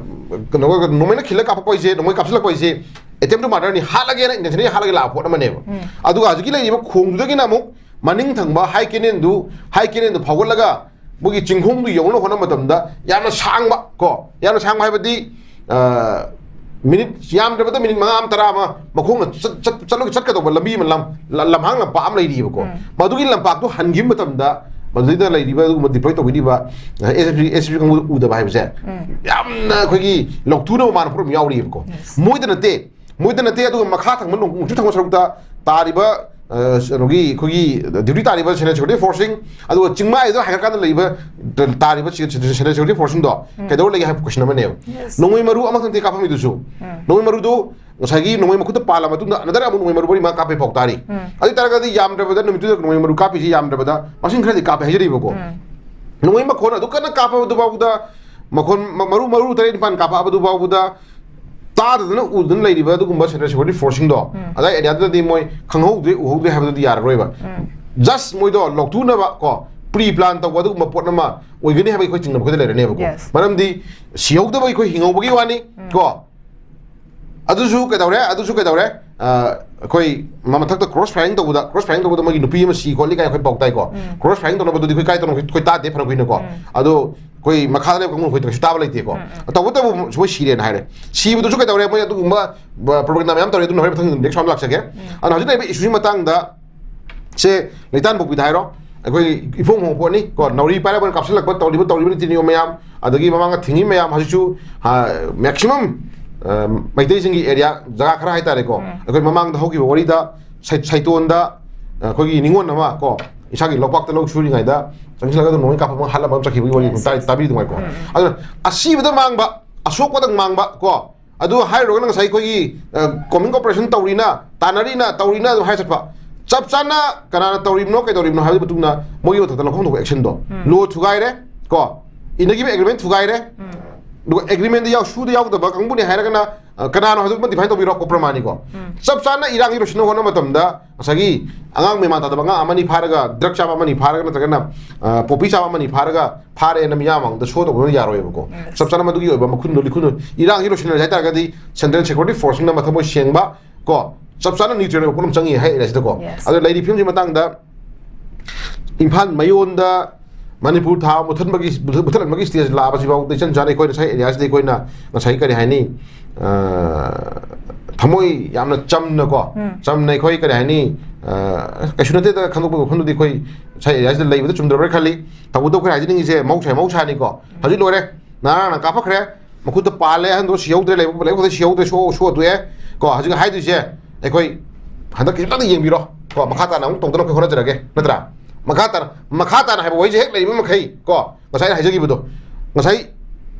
ꯀꯩꯅꯣ, ꯅꯣꯡꯃꯩꯅ ꯈꯤꯜꯂ ꯀꯥꯞꯄꯛꯄ ꯍꯥꯏꯁꯦ, ꯅꯣꯡꯃꯩ ꯀꯥꯞꯁꯤꯜꯂꯛꯄ ꯍꯥꯏꯁꯦ, attempt to murder ꯅꯤ, ꯍꯥꯠꯂꯒꯦꯅ intentionally ꯍꯥꯠꯂꯒꯦ ꯂꯥꯛꯄ ꯄꯣꯠ ꯑꯃꯅꯦꯕ꯫ ꯑꯗꯨꯒ ꯍꯧꯖꯤꯛꯀꯤ ꯂꯩꯔꯤꯕ ꯈꯣꯡꯗꯨꯗꯒꯤꯅ ꯑꯃꯨꯛ ꯃꯅꯤꯡ ꯊꯪꯕ high canyon ꯗꯨ, high canyon ꯗꯨ ꯐꯥꯎꯒꯠꯂꯒ ꯃꯣꯏꯒꯤ ꯆꯤꯡꯈꯣꯡꯗꯨ ꯌꯧꯅꯕ ꯍꯣꯠꯅꯕ ꯃꯇꯝꯗ ꯌꯥꯝꯅ ꯁꯥꯡꯕ ꯀꯣ, ꯌꯥꯝꯅ ꯁꯥꯡꯕ ꯍꯥꯏꯕꯗꯤ, ꯑ, minute ꯌꯥꯝꯗ꯭ꯔꯕꯗ minute ꯃꯉꯥ ꯑꯃ, ꯇꯔꯥ ꯑꯃ ꯃꯈꯣꯡꯅ ꯆꯠ-, ꯆꯠ-, ꯆꯠꯂꯒ ꯆꯠꯀꯗꯧꯕ ꯂꯝꯕꯤ ꯑꯃ, ꯂꯝ-, ꯂ-, ꯂꯝꯍꯥꯡ ꯂꯝꯄꯥꯛ ꯑꯃ ꯂꯩꯔꯤꯕꯀꯣ꯫ ꯃꯗꯨꯒꯤ ꯂꯝꯄꯥꯛꯇꯣ ꯍꯟꯈꯤꯕ ꯃꯇꯝꯗ ꯃꯗꯨꯗ ꯂꯩꯔꯤꯕ ꯑꯗꯨꯒꯨꯝꯕ deploy ꯇꯧꯕꯤꯔꯤꯕ, ꯑ, S S B, S S B ꯀꯥꯡꯕꯨ ꯎꯗꯕ ꯍꯥꯏꯕꯁꯦ ꯌꯥꯝꯅ ꯑꯩꯈꯣꯏꯒꯤ ꯂꯧꯊꯨꯅꯕ ꯃꯥꯟꯕ ꯄꯣꯠ ꯑꯃ ꯌꯥꯎꯔꯤꯕꯀꯣ꯫ ꯃꯣꯏꯗ ꯅꯠꯇꯦ, ꯃꯣꯏꯗ ꯅꯠꯇꯦ, ꯑꯗꯨꯒ ꯃꯈꯥ ꯊꯪꯕ ꯅꯣꯡ-, ꯅꯣꯡꯆꯨꯞ ꯊꯪꯕ ꯁꯔꯨꯛꯇ ꯇꯥꯔꯤꯕ, ꯑ, ꯀꯩꯅꯣꯒꯤ ꯑꯩꯈꯣꯏꯒꯤ duty ꯇꯥꯔꯤꯕ central security force ꯁꯤꯡ, ꯑꯗꯨꯒ ꯆꯤꯡꯃꯥꯏꯗ ꯍꯥꯏꯒꯠꯀꯥꯟꯗ ꯂꯩꯔꯤꯕ ꯇꯥꯔꯤꯕ central security force ꯁꯤꯡꯗꯣ ꯀꯩꯗꯧꯔ ꯂꯩꯒꯦ ꯍꯥꯏꯕ question ꯑꯃꯅꯦꯕ꯫ Yes. ꯅꯣꯡꯃꯩ ꯃꯔꯨ ꯑꯃꯈꯛꯇꯤ ꯀꯥꯞꯐꯝꯃꯤꯗꯨꯁꯨ꯫ ꯅꯣꯡꯃꯩ ꯃꯔꯨꯗꯣ ꯉꯁꯥꯏꯒꯤ ꯅꯣꯡꯃꯩ ꯃꯈꯨꯠꯇ ꯄꯥꯜꯂ ꯃꯇꯨꯡꯗ another ꯑꯃꯨꯛ ꯅꯣꯡꯃꯩ ꯃꯔꯨ ꯃꯔꯤ ꯃꯉꯥ ꯀꯥꯞꯄꯦ ꯄꯥꯎ ꯇꯥꯔꯤ꯫ ꯑꯗꯨ ꯑꯣꯏ ꯇꯥꯔꯒꯗꯤ ꯌꯥꯝꯗ꯭ꯔꯕꯗ ꯅꯨꯃꯤꯠꯇꯨꯗ ꯅꯣꯡꯃꯩ ꯃꯔꯨ ꯀꯥꯞꯄꯤꯁꯤ ꯌꯥꯝꯗ꯭ꯔꯕꯗ ꯃꯁꯤꯡ ꯈꯔꯗꯤ ꯀꯥꯞꯄꯦ ꯍꯥꯏꯖꯔꯤꯕꯀꯣ꯫ ꯅꯣꯡꯃꯩ ꯃꯈꯣꯟ ꯑꯗꯨ ꯀꯟꯅ ꯀꯥꯞꯄꯗꯨ ꯐꯥꯎꯕꯗ, ꯃꯈꯣꯟ ꯃ-, ꯃꯔꯨ, ꯃꯔꯨ ꯇꯔꯦꯠ ꯅꯤꯄꯥꯟ ꯀꯥꯞꯄꯛꯑꯕꯗꯨ ꯐꯥꯎꯕꯗ ꯇꯥꯗꯗꯅ ꯎꯗꯅ ꯂꯩꯔꯤꯕ ꯑꯗꯨꯒꯨꯝꯕ central security forceꯁꯤꯡꯗꯣ, ꯑꯗꯥꯏ areaꯗꯨꯗꯗꯤ ꯃꯣꯏ ꯈꯪꯍꯧꯗꯦ ꯎꯍꯧꯗꯦ ꯍꯥꯏꯕꯗꯨꯗꯤ ꯌꯥꯔꯔꯣꯏꯕ꯫ Just ꯃꯣꯏꯗꯣ ꯂꯧꯊꯣꯛꯅꯕ ꯀꯣ, pre plan ꯇꯧꯕ ꯑꯗꯨꯒꯨꯝꯕ ꯄꯣꯠ ꯑꯃ ꯑꯣꯏꯒꯅꯤ ꯍꯥꯏꯕꯒꯤ ꯑꯩꯈꯣꯏ ꯆꯤꯡꯅꯕ ꯑꯩꯈꯣꯏꯗ ꯂꯩꯔꯅꯦꯕꯀꯣ꯫ Yes. ꯃꯔꯝꯗꯤ ꯁꯤꯍꯧꯗꯕ ꯑꯩꯈꯣꯏ ꯍꯤꯡꯍꯧꯕꯒꯤ ꯋꯥꯅꯤ ꯀꯣ꯫ ꯑꯗꯨꯁꯨ ꯀꯩꯗꯧꯔꯦ, ꯑꯗꯨꯁꯨ ꯀꯩꯗꯧꯔꯦ, ꯑ, ꯑꯩꯈꯣꯏ ꯃ-, ꯃꯊꯛꯇ cross firing ꯇꯧꯕꯗ, cross firing ꯇꯧꯕꯗ ꯃꯣꯏꯒꯤ ꯅꯨꯄꯤ ꯑꯃ ꯁꯤ ꯈꯣꯠꯂꯤ ꯀꯥꯏꯅ ꯑꯩꯈꯣꯏ ꯄꯥꯎ ꯇꯥꯏꯀꯣ꯫ Cross firing ꯇꯧꯅꯕꯗꯨꯗꯤ ꯑꯩꯈꯣꯏ ꯀꯥꯏ ꯇꯧꯅꯕ ꯑꯩꯈꯣꯏ ꯇꯥꯗꯦ ꯐꯅ ꯀꯨꯏꯅꯀꯣ꯫ ꯑꯗꯣ ꯑꯩꯈꯣꯏ ꯃꯈꯥꯗ ꯂꯩꯕ ꯀꯥꯡꯕꯨ ꯑꯩꯈꯣꯏ ꯀꯩꯁꯨ ꯇꯥꯕ ꯂꯩꯇꯦꯀꯣ꯫ ꯇꯧꯕꯇꯕꯨ ꯃꯣꯏ ꯁꯤꯔꯦꯅ ꯍꯥꯏꯔꯦ꯫ ꯁꯤꯕꯗꯨꯁꯨ ꯀꯩꯗꯧꯔꯦ, ꯃꯣꯏ ꯑꯗꯨꯒꯨꯝꯕ, ꯑ, propaganda ꯃꯌꯥꯝ ꯇꯧꯔꯦ, ꯑꯗꯨꯅ ꯍꯣꯔꯦꯟ ꯃꯊꯪ next round ꯂꯥꯛꯆꯒꯦ꯫ ꯑꯗꯨꯅ ꯍꯧꯖꯤꯛ ꯂꯩꯔꯤꯕ issueꯁꯤ ꯃꯇꯥꯡꯗ ꯁꯦ ꯂꯩꯇꯥꯟ ꯄꯣꯛꯄꯤꯗ ꯍꯥꯏꯔꯣ, ꯑꯩꯈꯣꯏ ꯏꯐꯣꯡ ꯐꯣꯡꯕ ꯄꯣꯠꯅꯤ ꯀꯣ, ꯅꯥꯎꯔꯤ ꯄꯥꯏꯔꯒ ꯑꯣꯏꯅ ꯀꯥꯞꯁꯤꯜꯂꯛꯄ ꯇꯧꯔꯤꯕ, ꯇꯧꯔꯤꯕ ꯅꯤꯇꯤ ꯅꯤꯌꯣꯝ ꯃꯌꯥꯝ, ꯑꯗꯒꯤ ꯃꯃꯥꯡꯗ ꯊꯤꯡꯉꯤ ꯃꯌꯥꯝ, ꯍꯧꯖꯤꯛꯁꯨ, ꯑ, maximum, ꯑ, ꯃꯩꯇꯩꯁꯤꯡꯒꯤ area ꯖꯒꯥ ꯈꯔ ꯍꯥꯏꯇꯥꯔꯦꯀꯣ, ꯑꯩꯈꯣꯏ ꯃꯃꯥꯡꯗ ꯍꯧꯈꯤꯕ ꯋꯥꯔꯤꯗ ꯁꯩ-, ꯁꯩꯇꯣꯟꯗ, ꯑ, ꯑꯩꯈꯣꯏꯒꯤ ꯅꯤꯉꯣꯜ ꯑꯃ ꯀꯣ, ꯏꯁꯥꯒꯤ ꯂꯧꯄꯥꯛꯇ ꯂꯧ ꯁꯨꯔꯤꯉꯩꯗ ꯆꯪꯁꯤꯜꯂꯒ ꯑꯗꯨꯝ ꯅꯣꯡꯃꯩ ꯀꯥꯞꯄ ꯑꯃ ꯍꯥꯠꯂꯝꯕ ꯑꯃ ꯆꯠꯈꯤꯕꯒꯤ ꯋꯥꯔꯤ ꯑꯗꯨꯝ ꯇꯥꯔꯤ-, ꯇꯥꯕꯤꯗꯨꯉꯥꯏꯀꯣ꯫ ꯑꯗꯨꯅ ꯑꯁꯤꯕꯗ ꯃꯥꯡꯕ, ꯑꯁꯣꯛꯄꯗ ꯃꯥꯡꯕ ꯀꯣ, ꯑꯗꯨ ꯍꯥꯏꯔꯨꯔꯒꯅ ꯉꯁꯥꯏ ꯑꯩꯈꯣꯏꯒꯤ, ꯑ, combined operation ꯇꯧꯔꯤꯅ, ꯇꯥꯟꯅꯔꯤꯅ, ꯇꯧꯔꯤꯅ ꯑꯗꯨꯝ ꯍꯥꯏ ꯆꯠꯄ꯫ ꯆꯞ ꯆꯥꯅ ꯀꯅꯥꯅ ꯇꯧꯔꯤꯕꯅꯣ, ꯀꯩꯗꯧꯔꯤꯕꯅꯣ ꯍꯥꯏꯕꯒꯤ ꯃꯇꯨꯡꯗ ꯃꯣꯏꯒꯤ ꯃꯊꯛꯇ ꯂꯧꯐꯝ ꯊꯣꯛꯄ actionꯗꯣ꯫ Law ꯊꯨꯒꯥꯏꯔꯦ ꯀꯣ, ꯏꯅꯈꯤꯕ agreement ꯊꯨꯒꯥꯏꯔꯦ꯫ ꯑꯗꯨꯒ agreementꯗ ꯌꯥꯎ-, ꯁꯨꯗ ꯌꯥꯎꯗꯕ ꯀꯥꯡꯕꯨꯅꯤ ꯍꯥꯏꯔꯒꯅ, ꯑ, ꯀꯅꯥꯅꯣ ꯍꯥꯏꯕꯗꯨꯃ define ꯇꯧꯕꯤꯔꯣ, ꯀꯣꯄ꯭ꯔꯃꯥꯅꯤꯀꯣ꯫ ꯆꯞ ꯆꯥꯅ ꯏꯔꯥꯡꯒꯤ ꯂꯣꯏꯁꯤꯟꯅꯕ ꯍꯣꯠꯅꯕ ꯃꯇꯝꯗ ꯉꯁꯥꯏꯒꯤ ꯑꯉꯥꯡ ꯃꯦꯃꯥꯟ ꯇꯥꯗꯕ ꯑꯉꯥꯡ ꯑꯃꯅꯤ ꯐꯥꯔꯒ, drug ꯆꯥꯕ ꯑꯃꯅꯤ ꯐꯥꯔꯒ, ꯅꯠꯇ꯭ꯔꯒꯅ, ꯑ, poppy ꯆꯥꯕ ꯑꯃꯅꯤ ꯐꯥꯔꯒ ꯐꯥꯔꯦꯅ ꯃꯤꯌꯥꯝ ꯃꯥꯡꯗ show ꯇꯧꯕꯗꯨꯅ ꯌꯥꯔꯣꯏꯕꯀꯣ꯫ ꯆꯞ ꯆꯥꯅ ꯃꯗꯨꯒꯤ ꯑꯣꯏꯕ ꯃꯈꯨꯟꯗꯣ, ꯂꯤꯈꯨꯟꯗꯣ, ꯏꯔꯥꯡꯁꯤ ꯂꯣꯏꯁꯤꯟꯅꯔꯦ ꯍꯥꯏꯇꯥꯔꯒꯗꯤ central security forceꯁꯤꯡꯅ ꯃꯊꯃꯣꯏ ꯁꯦꯡꯕ ꯀꯣ, ꯆꯞ ꯆꯥꯅ neutral ꯑꯣꯏꯕ ꯄꯣꯠ ꯑꯃ ꯆꯪꯉꯤ ꯍꯥꯏ area ꯁꯤꯗꯀꯣ꯫ Yes. ꯑꯗꯣ ꯂꯩꯔꯤꯕ ꯐꯤꯕꯝꯁꯤ ꯃꯇꯥꯡꯗ ꯏꯝꯐꯥꯜ ꯃꯌꯣꯟꯗ ꯃꯅꯤꯄꯨꯔ ꯊꯥ ꯃꯨꯊꯠꯄꯒꯤ, ꯃꯨꯊꯠꯍꯟꯕꯒꯤ stage ꯂꯥꯛꯑꯕꯁꯤꯐꯥꯎꯗ ꯏꯆꯟ ꯆꯥꯅ ꯑꯩꯈꯣꯏꯅ ꯉꯁꯥꯏ area ꯁꯤꯗ ꯑꯩꯈꯣꯏꯅ ꯉꯁꯥꯏ ꯀꯔꯤ ꯍꯥꯏꯅꯤ, ꯑ, ꯊꯃꯣꯏ ꯌꯥꯝꯅ ꯆꯝꯅꯀꯣ, ꯆꯝꯅ ꯑꯩꯈꯣꯏ ꯀꯔꯤ ꯍꯥꯏꯅꯤ, ꯑ, ꯀꯩꯁꯨ ꯅꯠꯇꯦꯗ ꯈꯟꯗꯣꯛꯄꯒꯤ ꯋꯥꯈꯜꯗꯨꯗꯤ ꯑꯩꯈꯣꯏ ꯉꯁꯥꯏ area ꯁꯤꯗ ꯂꯩꯕꯗ ꯆꯨꯝꯗ꯭ꯔꯕ꯭ꯔꯥ ꯈꯜꯂꯤ꯫ ꯇꯧꯕꯇꯕꯨ ꯑꯩꯈꯣꯏ ꯍꯥꯏꯖꯅꯤꯡꯉꯤꯁꯦ ꯃꯍꯧꯁꯥ ꯃꯍꯧꯁꯥꯅꯤꯀꯣ꯫ ꯍꯧꯖꯤꯛ ꯂꯣꯏꯔꯦ, ꯅꯍꯥꯟꯅ ꯀꯥꯞꯄꯛꯈ꯭ꯔꯦ, ꯃꯈꯨꯠꯇ ꯄꯥꯜꯂꯦ, ꯑꯍꯟꯗꯣ ꯁꯤꯍꯧꯗ꯭ꯔꯦ, ꯂꯩꯕ, ꯂꯩꯕ ꯁꯤꯍꯧꯗ꯭ꯔꯦ, ꯁꯣ-, ꯁꯣꯛꯑ ꯇꯣꯛꯑꯦ ꯀꯣ꯫ ꯍꯧꯖꯤꯛ ꯍꯥꯏꯗꯣꯏꯁꯦ ꯑꯩꯈꯣꯏ ꯍꯟꯗꯛ ꯈꯤꯇꯪꯗꯤ ꯌꯦꯡꯕꯤꯔꯣ ꯀꯣ, ꯃꯈꯥ ꯇꯥꯅ ꯑꯃꯨꯛ ꯇꯧꯗꯅꯕ ꯑꯩꯈꯣꯏ ꯍꯣꯠꯅꯖꯔꯒꯦ, ꯅꯠꯇ꯭ꯔꯥ? ꯃꯈꯥ ꯇꯥꯅ, ꯃꯈꯥ ꯇꯥꯅ ꯍꯥꯏꯕ ꯋꯥꯍꯩꯁꯦ ꯍꯦꯛ ꯂꯩꯔꯤꯕ ꯃꯈꯩ ꯀꯣ, ꯉꯁꯥꯏ ꯑꯩꯅ ꯍꯥꯏꯖꯈꯤꯕꯗꯣ, ꯉꯁꯥꯏ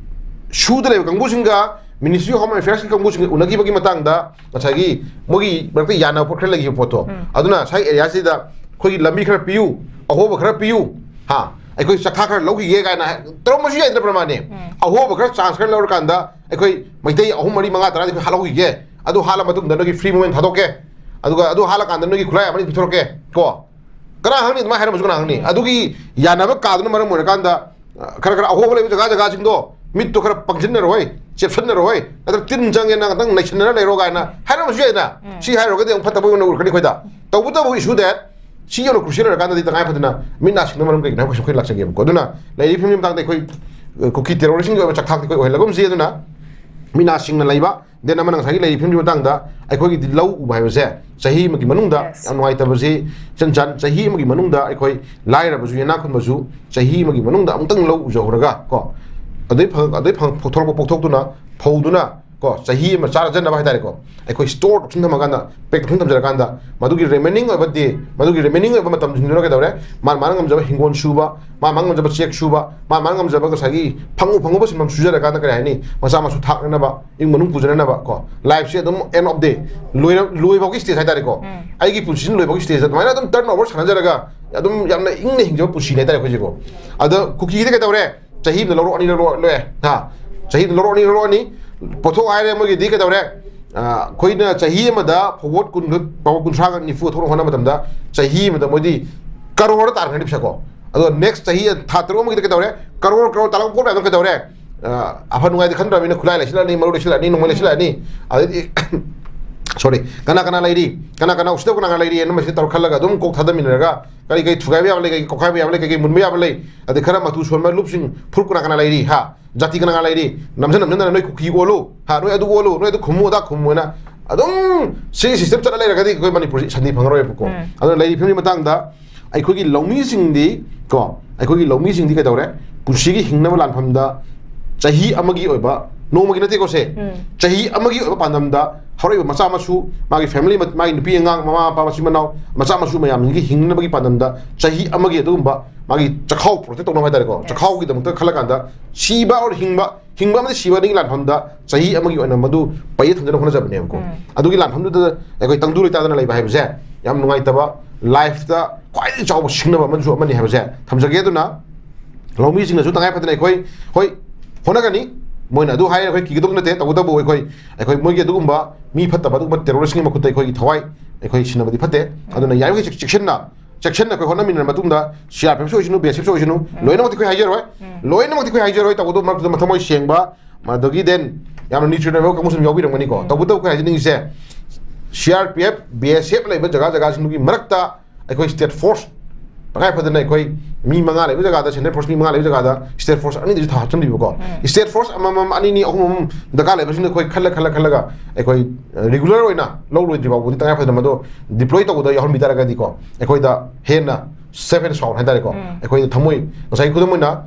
ꯁꯨꯗ ꯂꯩꯕ ꯀꯥꯡꯕꯨꯁꯤꯡꯒ Ministry of Home Affairsꯀꯤ ꯀꯥꯡꯕꯨꯁꯤꯡꯒ ꯎꯅꯈꯤꯕꯒꯤ ꯃꯇꯥꯡꯗ ꯉꯁꯥꯏꯒꯤ ꯃꯣꯏꯒꯤ ꯃꯔꯛꯇ ꯌꯥꯅꯕ ꯄꯣꯠ ꯈꯔ ꯂꯩꯈꯤꯕ ꯄꯣꯠꯇꯣ, ꯑꯗꯨꯅ ꯉꯁꯥꯏ area ꯁꯤꯗ ꯑꯩꯈꯣꯏꯒꯤ ꯂꯝꯕꯤ ꯈꯔ ꯄꯤꯌꯨ, ꯑꯍꯣꯕ ꯈꯔ ꯄꯤꯌꯨ, ꯍꯥ, ꯑꯩꯈꯣꯏ ꯆꯥꯛꯊꯥ ꯈꯔ ꯂꯧꯈꯤꯒꯦ ꯀꯥꯏꯅ ꯍꯥꯏ-, ꯇꯧꯔꯝꯕꯁꯨ ꯌꯥꯏꯗꯅ ꯄ꯭ꯔꯃꯥꯅꯤ꯫ ꯑꯍꯣꯕ ꯈꯔ, ꯆꯥꯟꯁ ꯈꯔ ꯂꯧꯔꯀꯥꯟꯗ ꯑꯩꯈꯣꯏ ꯃꯩꯇꯩ ꯑꯍꯨꯝ, ꯃꯔꯤ, ꯃꯉꯥ, ꯇꯔꯥꯗꯤ ꯑꯩꯈꯣꯏ ꯍꯥꯠꯍꯧꯈꯤꯒꯦ, ꯑꯗꯨ ꯍꯥꯠꯂ ꯃꯇꯨꯡꯗ ꯅꯣꯏꯒꯤ ꯐ꯭ꯔꯤ ꯃꯨꯚꯃꯦꯟ ꯊꯥꯗꯣꯛꯀꯦ, ꯑꯗꯨꯒ ꯑꯗꯨ ꯍꯥꯠꯂꯀꯥꯟꯗ ꯅꯣꯏꯒꯤ ꯈꯨꯠꯂꯥꯏ ꯑꯃꯅꯤ ꯄꯤꯊꯣꯔꯛꯀꯦ ꯀꯣ꯫ ꯀꯅꯥ ꯈꯪꯅꯤ? ꯑꯗꯨꯃꯥꯏꯅ ꯍꯥꯏꯔꯝꯕꯁꯨ ꯀꯅꯥ ꯈꯪꯅꯤ? ꯑꯗꯨꯒꯤ ꯌꯥꯅꯕ ꯀꯥꯗꯨꯅ ꯃꯔꯝ ꯑꯣꯏꯔꯀꯥꯟꯗ, ꯑ, ꯈꯔ ꯈꯔ ꯑꯍꯣꯕ ꯂꯩꯕ ꯖꯒꯥ ꯖꯒꯥꯁꯤꯡꯗꯣ ꯃꯤꯠꯇꯣ ꯈꯔ ꯄꯪꯁꯤꯟꯅꯔꯣꯏ, ꯆꯦꯞꯁꯤꯟꯅꯔꯣꯏ, ꯅꯠꯇ꯭ꯔꯒ ꯇꯤꯟ ꯆꯪꯉꯦꯅ ꯉꯥꯛꯇꯪ ꯅꯩꯁꯤꯟꯅꯔ ꯂꯩꯔꯣ ꯀꯥꯏꯅ ꯍꯥꯏꯔꯝꯕꯁꯨ ꯌꯥꯏꯗꯅ꯫ ꯁꯤ ꯍꯥꯏꯔꯨꯔꯒꯗꯤ ꯑꯃꯨꯛ ꯐꯠꯇꯕ ꯑꯣꯏꯅ ꯎꯔꯛꯀꯅꯤ ꯑꯩꯈꯣꯏꯗ꯫ ꯇꯧꯕꯇꯕꯨ ꯏꯁꯨ ꯗꯦꯠ ꯁꯤ ꯌꯧꯅ ꯀ꯭ꯔꯨꯁꯤꯌꯦꯜ ꯑꯣꯏꯔꯀꯥꯟꯗꯗꯤ ꯇꯉꯥꯏ ꯐꯗꯅ ꯃꯤꯠ ꯅꯥ ꯁꯤꯡꯅꯕ ꯃꯔꯝ ꯀꯩꯒꯤꯅꯣ ꯍꯥꯏꯕ ꯀꯣꯏꯁꯟ ꯑꯩꯈꯣꯏ ꯂꯥꯛꯆꯒꯦꯕꯀꯣ꯫ ꯑꯗꯨꯅ ꯂꯩꯔꯤꯕ ꯐꯤꯕꯝꯒꯤ ꯃꯇꯥꯡꯗ ꯑꯩꯈꯣꯏ, ꯑ, ꯀꯨꯀꯤ ꯇꯦꯔꯣꯔꯤꯁꯁꯤꯡꯒꯤ ꯑꯣꯏꯕ ꯆꯥꯛꯊꯥꯛꯇꯤ ꯑꯩꯈꯣꯏ ꯑꯣꯏꯍꯜꯂꯒꯨꯝꯁꯤ꯫ ꯑꯗꯨꯅ ꯃꯤꯠ ꯅꯥ ꯁꯤꯡꯅ ꯂꯩꯕ, ꯗꯦꯟ ꯑꯃꯅ ꯉꯁꯥꯏꯒꯤ ꯂꯩꯔꯤꯕ ꯐꯤꯕꯝꯒꯤ ꯃꯇꯥꯡꯗ ꯑꯩꯈꯣꯏꯒꯤꯗꯤ ꯂꯧ ꯎꯕ ꯍꯥꯏꯕꯁꯦ ꯆꯍꯤ ꯑꯃꯒꯤ ꯃꯅꯨꯡꯗ, ꯌꯥꯝ ꯅꯨꯡꯉꯥꯏꯇꯕꯁꯤ, ꯏꯆꯟ ꯆꯥꯟ ꯆꯍꯤ ꯑꯃꯒꯤ ꯃꯅꯨꯡꯗ ꯑꯩꯈꯣꯏ ꯂꯥꯏꯔꯕꯁꯨ, ꯏꯅꯥꯛ ꯈꯨꯟꯕꯁꯨ ꯆꯍꯤ ꯑꯃꯒꯤ ꯃꯅꯨꯡꯗ ꯑꯃꯨꯛꯇꯪ ꯂꯧ ꯎꯖꯍꯧꯔꯒ ꯀꯣ, ꯑꯗꯩ ꯐꯪ-, ꯑꯗꯩ ꯐꯪ-, ꯊꯣꯛꯂꯛꯄ ꯄꯣꯠꯊꯣꯛꯇꯨꯅ ꯐꯧꯗꯨꯅ ꯀꯣ, ꯆꯍꯤ ꯑꯃ ꯆꯥꯖꯅꯕ ꯍꯥꯏꯇꯥꯔꯦꯀꯣ, ꯑꯩꯈꯣꯏ ꯁ꯭ꯇꯣꯔ ꯇꯧꯁꯤꯟ ꯊꯝꯃꯀꯥꯟꯗ, ꯄꯦꯛ ꯇꯧꯁꯤꯟ ꯊꯝꯖꯔꯀꯥꯟꯗ, ꯃꯗꯨꯒꯤ ꯔꯤꯃꯦꯅꯤꯡ ꯑꯣꯏꯕ ꯗꯦ, ꯃꯗꯨꯒꯤ ꯔꯤꯃꯦꯅꯤꯡ ꯑꯣꯏꯕ ꯃꯇꯝꯁꯤꯡꯗꯨꯅ ꯀꯩꯗꯧꯔꯦ? ꯃꯥꯅ, ꯃꯥꯅ ꯉꯝꯖꯕ ꯍꯤꯡꯒꯣꯜ ꯁꯨꯕ, ꯃꯥꯅ, ꯃꯥꯅ ꯉꯝꯖꯕ ꯆꯦꯛ ꯁꯨꯕ, ꯃꯥꯅ, ꯃꯥꯅ ꯉꯝꯖꯕ ꯉꯁꯥꯏꯒꯤ ꯐꯪꯉꯨ ꯐꯪꯉꯨꯕ ꯁꯤꯟꯐꯝ ꯁꯨꯖꯔꯀꯥꯟꯗ, ꯀꯔꯤ ꯍꯥꯏꯅꯤ, ꯃꯆꯥ ꯃꯁꯨ ꯊꯥꯛꯅꯅꯕ, ꯏꯃꯨꯡ ꯃꯅꯨꯡ ꯄꯨꯖꯅꯅꯕ ꯀꯣ, ꯂꯥꯏꯐꯁꯦ ꯑꯗꯨꯝ ꯑꯦꯟ ꯑꯣꯐ ꯗꯦ, ꯂꯣꯏꯔ-, ꯂꯣꯏꯐꯥꯎꯒꯤ ꯁ꯭ꯇꯦꯖ ꯍꯥꯏꯇꯥꯔꯦꯀꯣ, ꯑꯩꯒꯤ ꯄꯨꯟꯁꯤꯁꯤꯅ ꯂꯣꯏꯐꯥꯎꯒꯤ ꯁ꯭ꯇꯦꯖꯇ ꯑꯗꯨꯃꯥꯏꯅ ꯑꯗꯨꯝ ꯇꯔꯟ ꯑꯣꯚꯔ ꯁꯥꯟꯅꯖꯔꯒ ꯑꯗꯨꯝ ꯌꯥꯝꯅ ꯏꯪꯅ ꯍꯤꯡꯖꯕ ꯄꯨꯟꯁꯤꯅꯤ ꯍꯥꯏꯇꯥꯔꯦ ꯑꯩꯈꯣꯏꯁꯦꯀꯣ꯫ ꯑꯗ ꯀꯨꯀꯤꯗꯤ ꯀꯩꯗꯧꯔꯦ? ꯆꯍꯤ ꯑꯃꯗ ꯂꯧꯔꯣꯛ ꯑꯅꯤꯔꯛ ꯂꯣꯛꯑꯦ, ꯍꯥ? ꯆꯍꯤ ꯑꯃꯗ ꯂꯧꯔꯣꯛ ꯑꯅꯤꯔꯛ ꯂꯣꯛꯑꯅꯤ꯫ ꯄꯣꯠꯊꯣꯛ ꯍꯥꯏꯔꯦ ꯃꯣꯏꯒꯤꯗꯤ ꯀꯩꯗꯧꯔꯦ? ꯑ, ꯑꯩꯈꯣꯏꯅ ꯆꯍꯤ ꯑꯃꯗ ꯐꯧꯕꯣꯠ ꯀꯨꯟ, ꯐꯧꯕꯣꯠ ꯀꯨꯟꯊ꯭ꯔꯥꯒ ꯅꯤꯐꯨ ꯊꯣꯛꯅ ꯍꯣꯠꯅꯕ ꯃꯇꯝꯗ ꯆꯍꯤ ꯑꯃꯗ ꯃꯣꯏꯗꯤ ꯀꯔꯣꯔꯗ ꯇꯥꯟꯈ꯭ꯔꯅꯤ ꯄꯩꯁꯥ ꯀꯣ꯫ ꯑꯗꯣ ꯅꯦꯛꯁ ꯆꯍꯤ ꯊꯥ ꯇꯔꯨꯛ ꯑꯃꯒꯤꯗ ꯀꯩꯗꯧꯔꯦ? ꯀꯔꯣꯔ, ꯀꯔꯣꯔ ꯇꯥꯜꯂꯛꯄ ꯄꯣꯠ ꯃꯌꯥꯝꯗꯣ ꯀꯩꯗꯧꯔꯦ? ꯑ, ꯑꯐ ꯅꯨꯡꯉꯥꯏꯗꯤ ꯈꯟꯗ꯭ꯔꯕꯅꯤꯅ ꯈꯨꯠꯂꯥꯏ ꯂꯩꯁꯤꯜꯂꯛꯑꯅꯤ, ꯃꯔꯨ ꯂꯩꯁꯤꯜꯂꯛꯑꯅꯤ, ꯅꯣꯡꯃꯩ ꯂꯩꯁꯤꯜꯂꯛꯑꯅꯤ꯫ ꯑꯗꯩꯗꯤ, ꯁꯣꯔꯤ, ꯀꯅꯥ ꯀꯅꯥ ꯂꯩꯔꯤ? ꯀꯅꯥ ꯀꯅꯥ ꯎꯁꯤꯠꯇꯕ ꯀꯅꯥ ꯀꯅꯥ ꯂꯩꯔꯤ? ꯑꯗꯨꯝꯕꯁꯤ ꯇꯧꯔ ꯈꯜꯂꯒ ꯑꯗꯨꯝ ꯀꯣꯛ ꯊꯥꯗꯃꯤꯟꯅꯔꯒ ꯀꯔꯤ ꯀꯔꯤ ꯊꯨꯒꯥꯏꯕ ꯌꯥꯕ ꯂꯩ, ꯀꯔꯤ ꯀꯣꯛꯈꯥꯏꯕ ꯌꯥꯕ ꯂꯩ, ꯀꯔꯤ ꯀꯔꯤ ꯃꯨꯟꯕ ꯌꯥꯕ ꯂꯩ, ꯑꯗꯩ ꯈꯔ ꯃꯇꯨ ꯁꯣꯟꯕ ꯂꯨꯞꯁꯤꯡ, ꯐꯨꯔꯨꯞ ꯀꯅꯥ ꯀꯅꯥ ꯂꯩꯔꯤ? ꯍꯥ? ꯖꯥꯇꯤ ꯀꯅꯥ ꯀꯅꯥ ꯂꯩꯔꯤ? ꯅꯝꯖꯟ ꯅꯝꯖꯟꯗꯅ ꯅꯣꯏ ꯀꯨꯀꯤ ꯑꯣꯜꯂꯨ, ꯍꯥ, ꯅꯣꯏ ꯑꯗꯨ ꯑꯣꯜꯂꯨ, ꯅꯣꯏ ꯑꯗꯨ ꯈꯨꯝꯃꯨ, ꯑꯗꯥ ꯈꯨꯝꯃꯨ ꯍꯥꯏꯅ ꯑꯗꯨꯝ ꯁꯤꯒꯤ ꯁꯤꯁꯇꯦꯝ ꯆꯠꯂ ꯂꯩꯔꯒꯗꯤ ꯑꯩꯈꯣꯏ ꯃꯅꯤꯄꯨꯔꯁꯤ ꯁꯥꯟꯇꯤ ꯐꯪꯉꯔꯣꯏꯕꯀꯣ꯫ ꯎꯝ꯫ ꯑꯗꯨꯅ ꯂꯩꯔꯤꯕ ꯐꯤꯕꯝꯒꯤ ꯃꯇꯥꯡꯗ ꯑꯩꯈꯣꯏꯒꯤ ꯂꯧꯃꯤꯁꯤꯡꯗꯤ ꯀꯣ, ꯑꯩꯈꯣꯏꯒꯤ ꯂꯧꯃꯤꯁꯤꯡꯗꯤ ꯀꯩꯗꯧꯔꯦ? ꯄꯨꯟꯁꯤꯒꯤ ꯍꯤꯡꯅꯕ ꯂꯥꯟꯐꯝꯗ ꯆꯍꯤ ꯑꯃꯒꯤ ꯑꯣꯏꯕ, ꯅꯣꯡꯃꯒꯤ ꯅꯠꯇꯦꯀꯣ ꯁꯦ, ꯎꯝ꯫ ꯆꯍꯤ ꯑꯃꯒꯤ ꯑꯣꯏꯕ ꯄꯥꯟꯗꯝꯗ ꯍꯧꯔꯛꯏꯕ ꯃꯆꯥ ꯃꯁꯨ, ꯃꯥꯒꯤ ꯐꯦꯃꯤꯂꯤ, ꯃꯥꯒꯤ ꯅꯨꯄꯤ ꯑꯉꯥꯡ, ꯃꯃꯥ ꯃꯄꯥ, ꯃꯆꯤꯟ ꯃꯅꯥꯎ, ꯃꯆꯥ ꯃꯁꯨ ꯃꯌꯥꯝꯁꯤꯡꯒꯤ ꯍꯤꯡꯅꯕꯒꯤ ꯄꯥꯟꯗꯝꯗ ꯆꯍꯤ ꯑꯃꯒꯤ ꯑꯗꯨꯒꯨꯝꯕ ꯃꯥꯒꯤ ꯆꯥꯛꯈꯥꯎ ꯄ꯭ꯔꯣꯇꯦꯛ ꯇꯧꯅꯕ ꯍꯥꯏꯇꯥꯔꯦꯀꯣ, ꯆꯥꯛꯈꯥꯎꯒꯤꯗꯃꯛꯇ ꯈꯜꯂꯀꯥꯟꯗ ꯁꯤꯕ ꯑꯣꯔ ꯍꯤꯡꯕ, ꯍꯤꯡꯕ ꯑꯃꯗꯤ ꯁꯤꯕ ꯑꯅꯤꯒꯤ ꯂꯥꯟꯐꯝꯗ ꯆꯍꯤ ꯑꯃꯒꯤ ꯑꯣꯏꯅ ꯃꯗꯨ ꯄꯩꯔ ꯊꯝꯖꯅꯕ ꯍꯣꯠꯅꯖꯕꯅꯦꯕꯀꯣ꯫ ꯎꯝ꯫ ꯑꯗꯨꯒꯤ ꯂꯥꯟꯐꯝꯗꯨꯗ ꯑꯩꯈꯣꯏ ꯇꯪꯗꯨ ꯂꯩꯇꯥꯗꯅ ꯂꯩꯕ ꯍꯥꯏꯕꯁꯦ ꯌꯥꯝ ꯅꯨꯡꯉꯥꯏꯇꯕ, ꯂꯥꯏꯐꯇ ꯈ꯭ꯋꯥꯏꯗꯒꯤ ꯆꯥꯎꯕ ꯁꯤꯡꯅꯕ ꯑꯃꯁꯨ ꯑꯃꯅꯤ ꯍꯥꯏꯕꯁꯦ ꯊꯝꯖꯒꯦ꯫ ꯑꯗꯨꯅ ꯂꯧꯃꯤꯁꯤꯡꯅꯁꯨ ꯇꯉꯥꯏ ꯐꯗꯅ ꯑꯩꯈꯣꯏ, ꯍꯣꯏ, ꯍꯣꯠꯅꯒꯅꯤ, ꯃꯣꯏꯅ ꯑꯗꯨ ꯍꯥꯏꯔꯦ, ꯑꯩꯈꯣꯏ ꯀꯤꯒꯗꯧ ꯅꯠꯇꯦ꯫ ꯇꯧꯕꯇꯕꯨ ꯑꯩꯈꯣꯏ, ꯑꯩꯈꯣꯏ ꯃꯣꯏꯒꯤ ꯑꯗꯨꯒꯨꯝꯕ ꯃꯤ ꯐꯠꯇꯕ, ꯑꯗꯨꯒꯨꯝꯕ terroristꯁꯤꯡꯒꯤ ꯃꯈꯨꯠꯇ ꯑꯩꯈꯣꯏꯒꯤ ꯊꯋꯥꯏ ꯑꯩꯈꯣꯏ ꯁꯤꯟꯅꯕꯗꯤ ꯐꯠꯇꯦ꯫ ꯑꯗꯨꯅ ꯌꯥꯔꯤꯃꯈꯩ ꯆꯦꯛ-, ꯆꯦꯛꯁꯤꯟꯅ, ꯆꯦꯛꯁꯤꯟꯅ ꯑꯩꯈꯣꯏ ꯍꯣꯠꯅꯃꯤꯟꯅꯔ ꯃꯇꯨꯡꯗ CRPFꯁꯨ ꯑꯣꯏꯁꯅꯨ, BSFꯁꯨ ꯑꯣꯏꯁꯅꯨ, ꯂꯣꯏꯅꯃꯛꯇꯤ ꯑꯩꯈꯣꯏ ꯍꯥꯏꯖꯔꯣꯏ, ꯂꯣꯏꯅꯃꯛꯇꯤ ꯑꯩꯈꯣꯏ ꯍꯥꯏꯖꯔꯣꯏ꯫ ꯇꯧꯕꯇꯕꯨ ꯃꯔꯛꯇꯨꯗ ꯃꯊꯃꯣꯏ ꯁꯦꯡꯕ, ꯑꯗꯒꯤ then ꯌꯥꯝꯅ nutrient ꯑꯣꯏꯕ ꯀꯥꯡꯕꯨꯁꯨ ꯑꯗꯨꯝ ꯌꯥꯎꯕꯤꯔꯝꯒꯅꯤꯀꯣ꯫ ꯇꯧꯕꯇꯕꯨ ꯑꯩꯈꯣꯏ ꯍꯥꯏꯖꯅꯤꯡꯉꯤꯁꯦ, CRPF, BSF ꯂꯩꯕ ꯖꯒꯥ ꯖꯒꯥꯁꯤꯡꯗꯨꯒꯤ ꯃꯔꯛꯇ ꯑꯩꯈꯣꯏ state force, ꯇꯉꯥꯏ ꯐꯗꯅ ꯑꯩꯈꯣꯏ ꯃꯤ ꯃꯉꯥ ꯂꯩꯕ ꯖꯒꯥꯗ central force ꯃꯤ ꯃꯉꯥ ꯂꯩꯕ ꯖꯒꯥꯗ state force ꯑꯅꯤꯗꯁꯨ ꯊꯥ ꯍꯥꯞꯆꯤꯟꯕꯤꯕꯀꯣ꯫ State force ꯑꯃꯃꯝ, ꯑꯅꯤꯅꯤ, ꯑꯍꯨꯝ ꯑꯍꯨꯝ ꯗꯔꯀꯥꯔ ꯂꯩꯕꯁꯤꯡꯗꯣ ꯑꯩꯈꯣꯏ ꯈꯜꯂ, ꯈꯜꯂ, ꯈꯜꯂꯒ ꯑꯩꯈꯣꯏ, ꯑ, regular ꯑꯣꯏꯅ ꯂꯧ ꯂꯣꯏꯗ꯭ꯔꯤ ꯐꯥꯎꯕꯗꯤ ꯇꯉꯥꯏ ꯐꯗꯅ ꯃꯗꯣ deploy ꯇꯧꯕꯗ ꯌꯥꯎꯍꯟꯕꯤ ꯇꯥꯔꯒꯗꯤꯀꯣ, ꯑꯩꯈꯣꯏꯗ ꯍꯦꯟꯅ safe and sound ꯍꯥꯏꯇꯥꯔꯦꯀꯣ꯫ ꯑꯩꯈꯣꯏꯗ ꯊꯃꯣꯏ, ꯉꯁꯥꯏꯒꯤ ꯈꯨꯗꯝ ꯑꯣꯏꯅ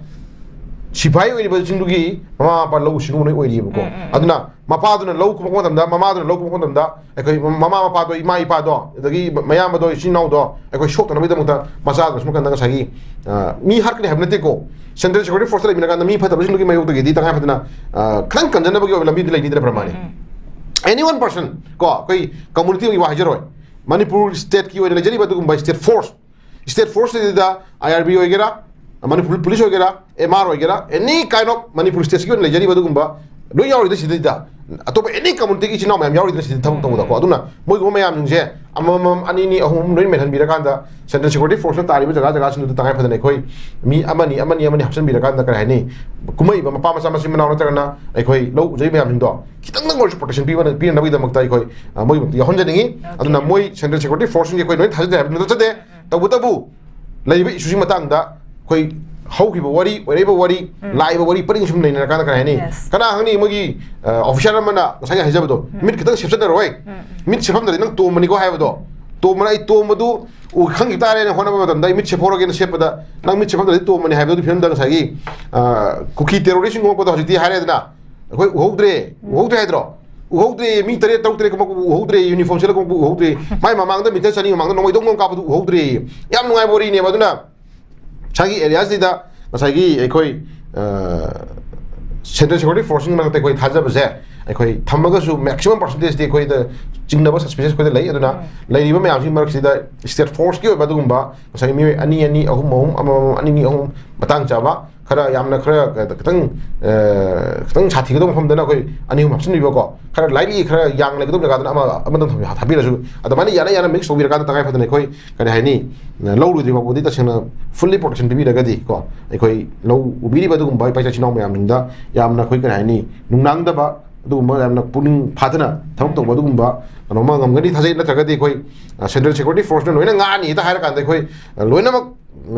ꯁꯤꯐꯥꯏ ꯑꯣꯏꯔꯤꯕꯁꯤꯡꯗꯨꯒꯤ ꯃꯃꯥ ꯃꯄꯥ ꯂꯧꯎ ꯁꯤꯡꯎꯕ ꯂꯣꯏ ꯑꯣꯏꯔꯤꯕꯀꯣ꯫ ꯑꯗꯨꯅ ꯃꯄꯥꯗꯨꯅ ꯂꯧ ꯀꯨꯝꯃꯛꯄ ꯃꯇꯝꯗ, ꯃꯃꯥꯗꯨꯅ ꯂꯧ ꯀꯨꯝꯃꯛꯄ ꯃꯇꯝꯗ, ꯑꯩꯈꯣꯏ ꯃꯃꯥ ꯃꯄꯥꯗꯣ, ꯏꯃꯥ ꯏꯄꯥꯗꯣ, ꯑꯗꯒꯤ ꯃꯌꯥꯝꯕꯗꯣ, ꯏꯆꯤꯟ ꯏꯅꯥꯎꯗꯣ, ꯑꯩꯈꯣꯏ ꯁꯣꯛꯇꯅꯕꯒꯤꯗꯃꯛꯇ ꯃꯆꯥꯗꯣ ꯁꯨꯝ ꯀꯥꯟꯗ ꯉꯁꯥꯏꯒꯤ, ꯑ, ꯃꯤ ꯍꯥꯠꯀꯅꯤ ꯍꯥꯏꯕ ꯅꯠꯇꯦꯀꯣ꯫ Central Security Forceꯇ ꯂꯩꯃꯤꯟꯅ ꯀꯥꯟꯗ ꯃꯤ ꯐꯠꯇꯕꯁꯤꯡꯗꯨꯒꯤ ꯃꯥꯌꯣꯛꯇꯒꯤꯗꯤ ꯇꯉꯥꯏ ꯐꯗꯅ, ꯑ, ꯈꯤꯇꯪ ꯀꯟꯖꯅꯕꯒꯤ ꯑꯣꯏꯕ ꯂꯝꯕꯤꯗꯤ ꯂꯩꯅꯤꯗꯅ ꯄ꯭ꯔꯃꯥꯅꯤ꯫ Any one person ꯀꯣ, ꯑꯩꯈꯣꯏ communityꯒꯤ ꯋꯥ ꯍꯥꯏꯖꯔꯣꯏ꯫ ꯃꯅꯤꯄꯨꯔ stateꯀꯤ ꯑꯣꯏꯅ ꯂꯩꯖꯔꯤꯕ ꯑꯗꯨꯒꯨꯝꯕ state force, state forceꯁꯤꯗ IRB ꯑꯣꯏꯒꯦꯔꯥ, ꯃꯅꯤꯄꯨꯔ police ꯑꯣꯏꯒꯦꯔꯥ, MR ꯑꯣꯏꯒꯦꯔꯥ, any kind of ꯃꯅꯤꯄꯨꯔ stateꯀꯤ ꯑꯣꯏꯅ ꯂꯩꯖꯔꯤꯕ ꯑꯗꯨꯒꯨꯝꯕ ꯂꯣꯏ ꯌꯥꯎꯔꯤꯗ ꯁꯤꯗꯩꯗ꯫ ꯑꯇꯣꯞꯄ any communityꯒꯤ ꯏꯆꯤꯟ ꯏꯅꯥꯎ ꯃꯌꯥꯝ ꯌꯥꯎꯔꯤꯗ ꯁꯤꯗ ꯊꯕꯛ ꯇꯧꯕꯗꯀꯣ꯫ ꯑꯗꯨꯅ ꯃꯣꯏꯒꯨꯝꯕ ꯃꯌꯥꯝꯁꯤꯡꯁꯦ ꯑꯃꯃꯝ, ꯑꯅꯤꯅꯤ, ꯑꯍꯨꯝ ꯑꯍꯨꯝ ꯂꯣꯏ ꯃꯦꯟꯍꯟꯕꯤꯔꯀꯥꯟꯗ Central Security Forceꯅ ꯇꯥꯔꯤꯕ ꯖꯒꯥ ꯖꯒꯥꯁꯤꯡꯗꯨꯗ ꯇꯉꯥꯏ ꯐꯗꯅ ꯑꯩꯈꯣꯏ ꯃꯤ ꯑꯃꯅꯤ, ꯑꯃꯅꯤ, ꯑꯃꯅꯤ ꯍꯥꯞꯆꯤꯟꯕꯤꯔꯀꯥꯟꯗ, ꯀꯔꯤ ꯍꯥꯏꯅꯤ, ꯀꯨꯝꯃꯛꯏꯕ ꯃꯄꯥ ꯃꯆꯥ, ꯃꯆꯤꯟ ꯃꯅꯥꯎ ꯅꯠꯇ꯭ꯔꯒꯅ ꯑꯩꯈꯣꯏ ꯂꯧ ꯎꯖꯩ ꯃꯌꯥꯝꯁꯤꯡꯗꯣ ꯈꯤꯇꯪꯗꯪ ꯑꯣꯏꯔꯁꯨ protection ꯄꯤꯕꯅ-, ꯄꯤꯅꯅꯕꯒꯤꯗꯃꯛꯇ ꯑꯩꯈꯣꯏ, ꯑ, ꯃꯣꯏꯒꯤꯗꯃꯛꯇ ꯌꯥꯎꯍꯟꯖꯅꯤꯡꯉꯤ꯫ ꯑꯗꯨꯅ ꯃꯣꯏ Central Security Forceꯁꯤꯡꯁꯦ ꯑꯩꯈꯣꯏ ꯂꯣꯏꯅ ꯊꯥꯖꯗꯦ ꯍꯥꯏꯕ ꯅꯠꯆꯗꯦ꯫ ꯇꯧꯕꯇꯕꯨ ꯂꯩꯔꯤꯕ issueꯁꯤꯒꯤ ꯃꯇꯥꯡꯗ ꯑꯩꯈꯣꯏ ꯍꯧꯈꯤꯕ ꯋꯥꯔꯤ, ꯑꯣꯏꯔꯛꯏꯕ ꯋꯥꯔꯤ, ꯂꯥꯛꯏꯕ ꯋꯥꯔꯤ ꯄꯔꯤꯡ ꯁꯨꯝ ꯅꯩꯅꯔꯀꯥꯟꯗ, ꯀꯔꯤ ꯍꯥꯏꯅꯤ? Yes. ꯀꯅꯥ ꯈꯪꯅꯤ, ꯃꯣꯏꯒꯤ, ꯑ, officer ꯑꯃꯅ ꯉꯁꯥꯏꯒꯤ ꯍꯥꯏꯖꯕꯗꯣ, ꯃꯤꯠ ꯈꯤꯇꯪ ꯁꯦꯞꯆꯟꯅꯔꯣꯏ, ꯃꯤꯠ ꯁꯦꯞꯐꯝꯗ꯭ꯔꯗꯤ ꯅꯪ ꯇꯣꯝꯕꯅꯤꯀꯣ ꯍꯥꯏꯕꯗꯣ, ꯇꯣꯝꯕꯅ ꯑꯩ ꯇꯣꯝꯕꯗꯨ ꯎ ꯈꯪꯈꯤ ꯇꯥꯔꯦꯅ ꯍꯣꯠꯅꯕ ꯃꯇꯝꯗ ꯑꯩ ꯃꯤꯠ ꯁꯦꯞꯐꯧꯔꯒꯦꯅ ꯁꯦꯞꯄꯗ, ꯅꯪ ꯃꯤꯠ ꯁꯦꯞꯐꯝꯗ꯭ꯔꯗꯤ ꯇꯣꯝꯕꯅꯤ ꯍꯥꯏꯕꯗꯨꯒꯤ ꯐꯤꯕꯝꯗ ꯉꯁꯥꯏꯒꯤ, ꯑ, ꯀꯨꯀꯤ terroristꯁꯤꯡ ꯈꯣꯝꯃꯛꯄꯗꯣ ꯍꯧꯖꯤꯛꯇꯤ ꯍꯥꯏꯔꯦꯗꯅ, ꯑꯩꯈꯣꯏ ꯎꯍꯧꯗ꯭ꯔꯦ, ꯎꯍꯧꯗ꯭ꯔꯦ ꯍꯥꯏꯗ꯭ꯔꯣ? ꯎꯍꯧꯗ꯭ꯔꯦ, ꯃꯤ ꯇꯔꯦꯠ, ꯇꯔꯨꯛ, ꯇꯔꯦꯠ ꯈꯣꯝꯃꯛꯄꯕꯨ ꯎꯍꯧꯗ꯭ꯔꯦ, uniform ꯁꯦꯠꯂ ꯈꯣꯝꯃꯛꯄꯕꯨ ꯎꯍꯧꯗ꯭ꯔꯦ꯫ ꯃꯥꯏ ꯃꯃꯥꯡꯗ meter ꯆꯅꯤ ꯃꯃꯥꯡꯗ ꯅꯣꯡꯃꯩ ꯗꯣꯡ ꯗꯣꯡ ꯀꯥꯞꯄꯗꯨ ꯎꯍꯧꯗ꯭ꯔꯦ꯫ ꯌꯥꯝ ꯅꯨꯡꯉꯥꯏꯕ ꯋꯥꯔꯤꯅꯦꯕ꯫ ꯑꯗꯨꯅ ꯉꯁꯥꯏꯒꯤ areaꯁꯤꯗ ꯉꯁꯥꯏꯒꯤ ꯑꯩꯈꯣꯏ, ꯑ, Central Security Forceꯁꯤꯡꯒꯤ ꯃꯔꯛꯇ ꯑꯩꯈꯣꯏ ꯊꯥꯖꯕꯁꯦ, ꯑꯩꯈꯣꯏ ꯊꯝꯃꯒꯁꯨ maximum percentage ꯇꯤ ꯑꯩꯈꯣꯏꯗ ꯆꯤꯡꯅꯕ suspicious ꯑꯩꯈꯣꯏꯗ ꯂꯩ꯫ ꯑꯗꯨꯅ ꯂꯩꯔꯤꯕ ꯃꯌꯥꯝꯁꯤꯒꯤ ꯃꯔꯛꯁꯤꯗ state force ꯀꯤ ꯑꯣꯏꯕ ꯑꯗꯨꯒꯨꯝꯕ ꯉꯁꯥꯏꯒꯤ ꯃꯤꯑꯣꯏ ꯑꯅꯤ, ꯑꯅꯤ, ꯑꯍꯨꯝ, ꯑꯍꯨꯝ, ꯑꯃꯃꯝ, ꯑꯅꯤ, ꯑꯅꯤ, ꯑꯍꯨꯝ ꯃꯇꯥꯡ ꯆꯥꯕ ꯈꯔ ꯌꯥꯝꯅ ꯈꯔ ꯈꯤꯇꯪ, ꯑ, ꯈꯤꯇꯪ ꯁꯥꯊꯤꯒꯗꯕ ꯃꯐꯝꯗꯅ ꯑꯩꯈꯣꯏ ꯑꯅꯤ ꯑꯍꯨꯝ ꯍꯥꯞꯆꯤꯟꯕꯤꯕꯀꯣ, ꯈꯔ lightly ꯈꯔ ꯌꯥꯡꯅ ꯂꯩꯒꯗꯕ ꯖꯒꯥꯗꯅ ꯑꯃ, ꯑꯃꯇꯪ ꯊꯝꯕꯤ-, ꯊꯥꯕꯤꯔꯁꯨ ꯑꯗꯨꯃꯥꯏꯅ ꯌꯥꯅ ꯌꯥꯅ mix ꯇꯧꯕꯤꯔꯀꯥꯟꯗ ꯇꯉꯥꯏ ꯐꯗꯅ ꯑꯩꯈꯣꯏ ꯀꯔꯤ ꯍꯥꯏꯅꯤ, ꯂꯧ ꯂꯣꯏꯗ꯭ꯔꯤ ꯐꯥꯎꯕꯗꯤ ꯇꯁꯦꯡꯅ fully protection ꯄꯤꯕꯤꯔꯒꯗꯤ ꯀꯣ, ꯑꯩꯈꯣꯏ ꯂꯧ ꯎꯕꯤꯔꯤꯕ ꯑꯗꯨꯒꯨꯝꯕ ꯏꯄꯥ ꯏꯆꯥ ꯏꯆꯤꯟ ꯏꯅꯥꯎ ꯃꯌꯥꯝꯁꯤꯡꯗ ꯌꯥꯝꯅ ꯑꯩꯈꯣꯏ ꯀꯔꯤ ꯍꯥꯏꯅꯤ, ꯅꯨꯡꯅꯥꯡꯗꯕ ꯑꯗꯨꯒꯨꯝꯕ ꯌꯥꯝꯅ ꯄꯨꯛꯅꯤꯡ ꯐꯥꯊꯅ ꯊꯕꯛ ꯇꯧꯕ ꯑꯗꯨꯒꯨꯝꯕ ꯀꯩꯅꯣꯝꯃ ꯉꯝꯒꯅꯤ ꯊꯥꯖꯩ꯫ ꯅꯠꯇ꯭ꯔꯒꯗꯤ ꯑꯩꯈꯣꯏ, ꯑ, central security force ꯅ ꯂꯣꯏꯅ ꯉꯥꯛꯑꯅꯤ ꯍꯦꯛꯇ ꯍꯥꯏꯔꯀꯥꯟꯗ ꯑꯩꯈꯣꯏ, ꯑ, ꯂꯣꯏꯅꯃꯛ,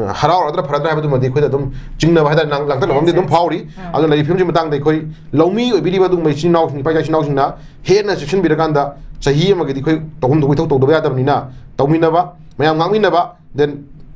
ꯑ, ꯍꯔꯥꯎꯔꯗ꯭ꯔꯥ ꯐꯔꯗ꯭ꯔꯥ ꯍꯥꯏꯕꯗꯨꯃꯗꯤ ꯑꯩꯈꯣꯏꯗ ꯑꯗꯨꯝ ꯆꯤꯡꯅꯕ ꯍꯥꯏꯇꯥꯔꯦ, ꯂꯥꯡ-, ꯂꯥꯡꯇꯛꯅꯕ ꯑꯃꯗꯤ ꯑꯗꯨꯝ ꯐꯥꯎꯔꯤ꯫ ꯑꯗꯨꯅ ꯂꯩꯔꯤꯕ ꯐꯤꯕꯝꯁꯤ ꯃꯇꯥꯡꯗ ꯑꯩꯈꯣꯏ ꯂꯧꯃꯤ ꯑꯣꯏꯕꯤꯔꯤꯕ ꯑꯗꯨꯒꯨꯝꯕ ꯏꯆꯤꯟ ꯏꯅꯥꯎꯁꯤꯡ, ꯏꯄꯥ ꯏꯆꯥ ꯏꯆꯤꯟ ꯏꯅꯥꯎꯁꯤꯡꯅ ꯍꯦꯟꯅ ꯆꯦꯛꯁꯤꯟꯕꯤꯔꯀꯥꯟꯗ ꯆꯍꯤ ꯑꯃꯒꯤꯗꯤ ꯑꯩꯈꯣꯏ ꯇꯧꯐꯝ ꯊꯣꯛꯄ ꯏꯊꯧ ꯇꯧꯗꯕ ꯌꯥꯗꯕꯅꯤꯅ ꯇꯧꯃꯤꯟꯅꯕ, ꯃꯌꯥꯝ ꯉꯥꯛꯃꯤꯟꯅꯕ, then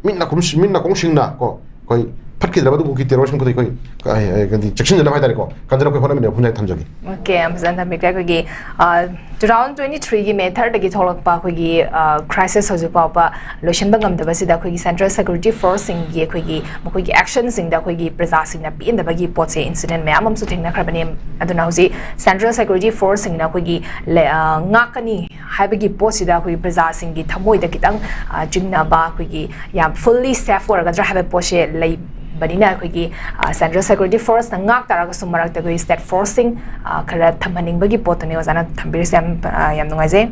ꯃꯤꯠ ꯅꯥꯈꯣꯡ-, ꯃꯤꯠ ꯅꯥꯀꯣꯡ ꯁꯤꯡꯅ ꯀꯣ, ꯑꯩꯈꯣꯏ ꯐꯠꯈꯤꯗ꯭ꯔꯕ ꯑꯗꯨꯒꯨꯝꯕꯒꯤ terrorist ꯁꯤꯡ ꯑꯩꯈꯣꯏ ꯀ-, ꯑ, ꯀ-, ꯆꯦꯛꯁꯤꯟꯖꯅꯕ ꯍꯥꯏꯇꯥꯔꯦꯀꯣ, ꯀꯟꯖꯅꯕ ꯑꯩꯈꯣꯏ ꯍꯣꯠꯅꯃꯤꯟꯅꯕ ꯃꯐꯝꯁꯤꯗ ꯊꯝꯖꯒꯦ꯫ Okay, ꯌꯥꯝ ꯐꯖꯅ ꯊꯝꯕꯤꯈ꯭ꯔꯦ꯫ ꯑꯩꯈꯣꯏꯒꯤ, ꯑ, two thousand twenty three ꯒꯤ May third ꯗꯒꯤ ꯊꯣꯛꯂꯛꯄ ꯑꯩꯈꯣꯏꯒꯤ, ꯑ, crisis ꯍꯧꯖꯤꯛ ꯐꯥꯎꯕ ꯂꯣꯏꯁꯤꯟꯕ ꯉꯝꯗꯕꯁꯤꯗ ꯑꯩꯈꯣꯏꯒꯤ central security force ꯁꯤꯡꯒꯤ ꯑꯩꯈꯣꯏꯒꯤ ꯃꯈꯣꯏꯒꯤ action ꯁꯤꯡꯗ ꯑꯩꯈꯣꯏꯒꯤ ꯄ꯭ꯔꯖꯥꯁꯤꯡꯅ ꯄꯦꯟꯗꯕꯒꯤ ꯄꯣꯠꯁꯦ incident ꯃꯌꯥꯝ ꯑꯃꯁꯨ ꯊꯦꯡꯅꯈ꯭ꯔꯕꯅꯤ꯫ ꯑꯗꯨꯅ ꯍꯧꯖꯤꯛ central security force ꯁꯤꯡꯅ ꯑꯩꯈꯣꯏꯒꯤ ꯂꯩ-, ꯑ, ꯉꯥꯛꯀꯅꯤ ꯍꯥꯏꯕꯒꯤ ꯄꯣꯠꯁꯤꯗ ꯑꯩꯈꯣꯏꯒꯤ ꯄ꯭ꯔꯖꯥꯁꯤꯡꯒꯤ ꯊꯃꯣꯏꯗ ꯈꯤꯇꯪ, ꯑ, ꯆꯤꯡꯅꯕ, ꯑꯩꯈꯣꯏꯒꯤ ꯌꯥꯝ fully safe ꯑꯣꯏꯔꯒꯗ꯭ꯔꯥ ꯍꯥꯏꯕ ꯄꯣꯠꯁꯦ ꯂꯩꯕꯅꯤꯅ ꯑꯩꯈꯣꯏꯒꯤ, ꯑ, central security force ꯅ ꯉꯥꯛ ꯇꯥꯔꯒꯁꯨ ꯃꯔꯛꯇ ꯑꯩꯈꯣꯏꯒꯤ state force ꯁꯤꯡ, ꯑ, ꯈꯔ ꯊꯝꯍꯟꯅꯤꯡꯕꯒꯤ ꯄꯣꯠꯇꯨꯅꯤ ꯑꯣꯖꯥꯅ ꯊꯝꯕꯤꯔꯤꯁꯦ꯫ ꯌꯥꯝ, ꯑ, ꯌꯥꯝ ꯅꯨꯡꯉꯥꯏꯖꯩ꯫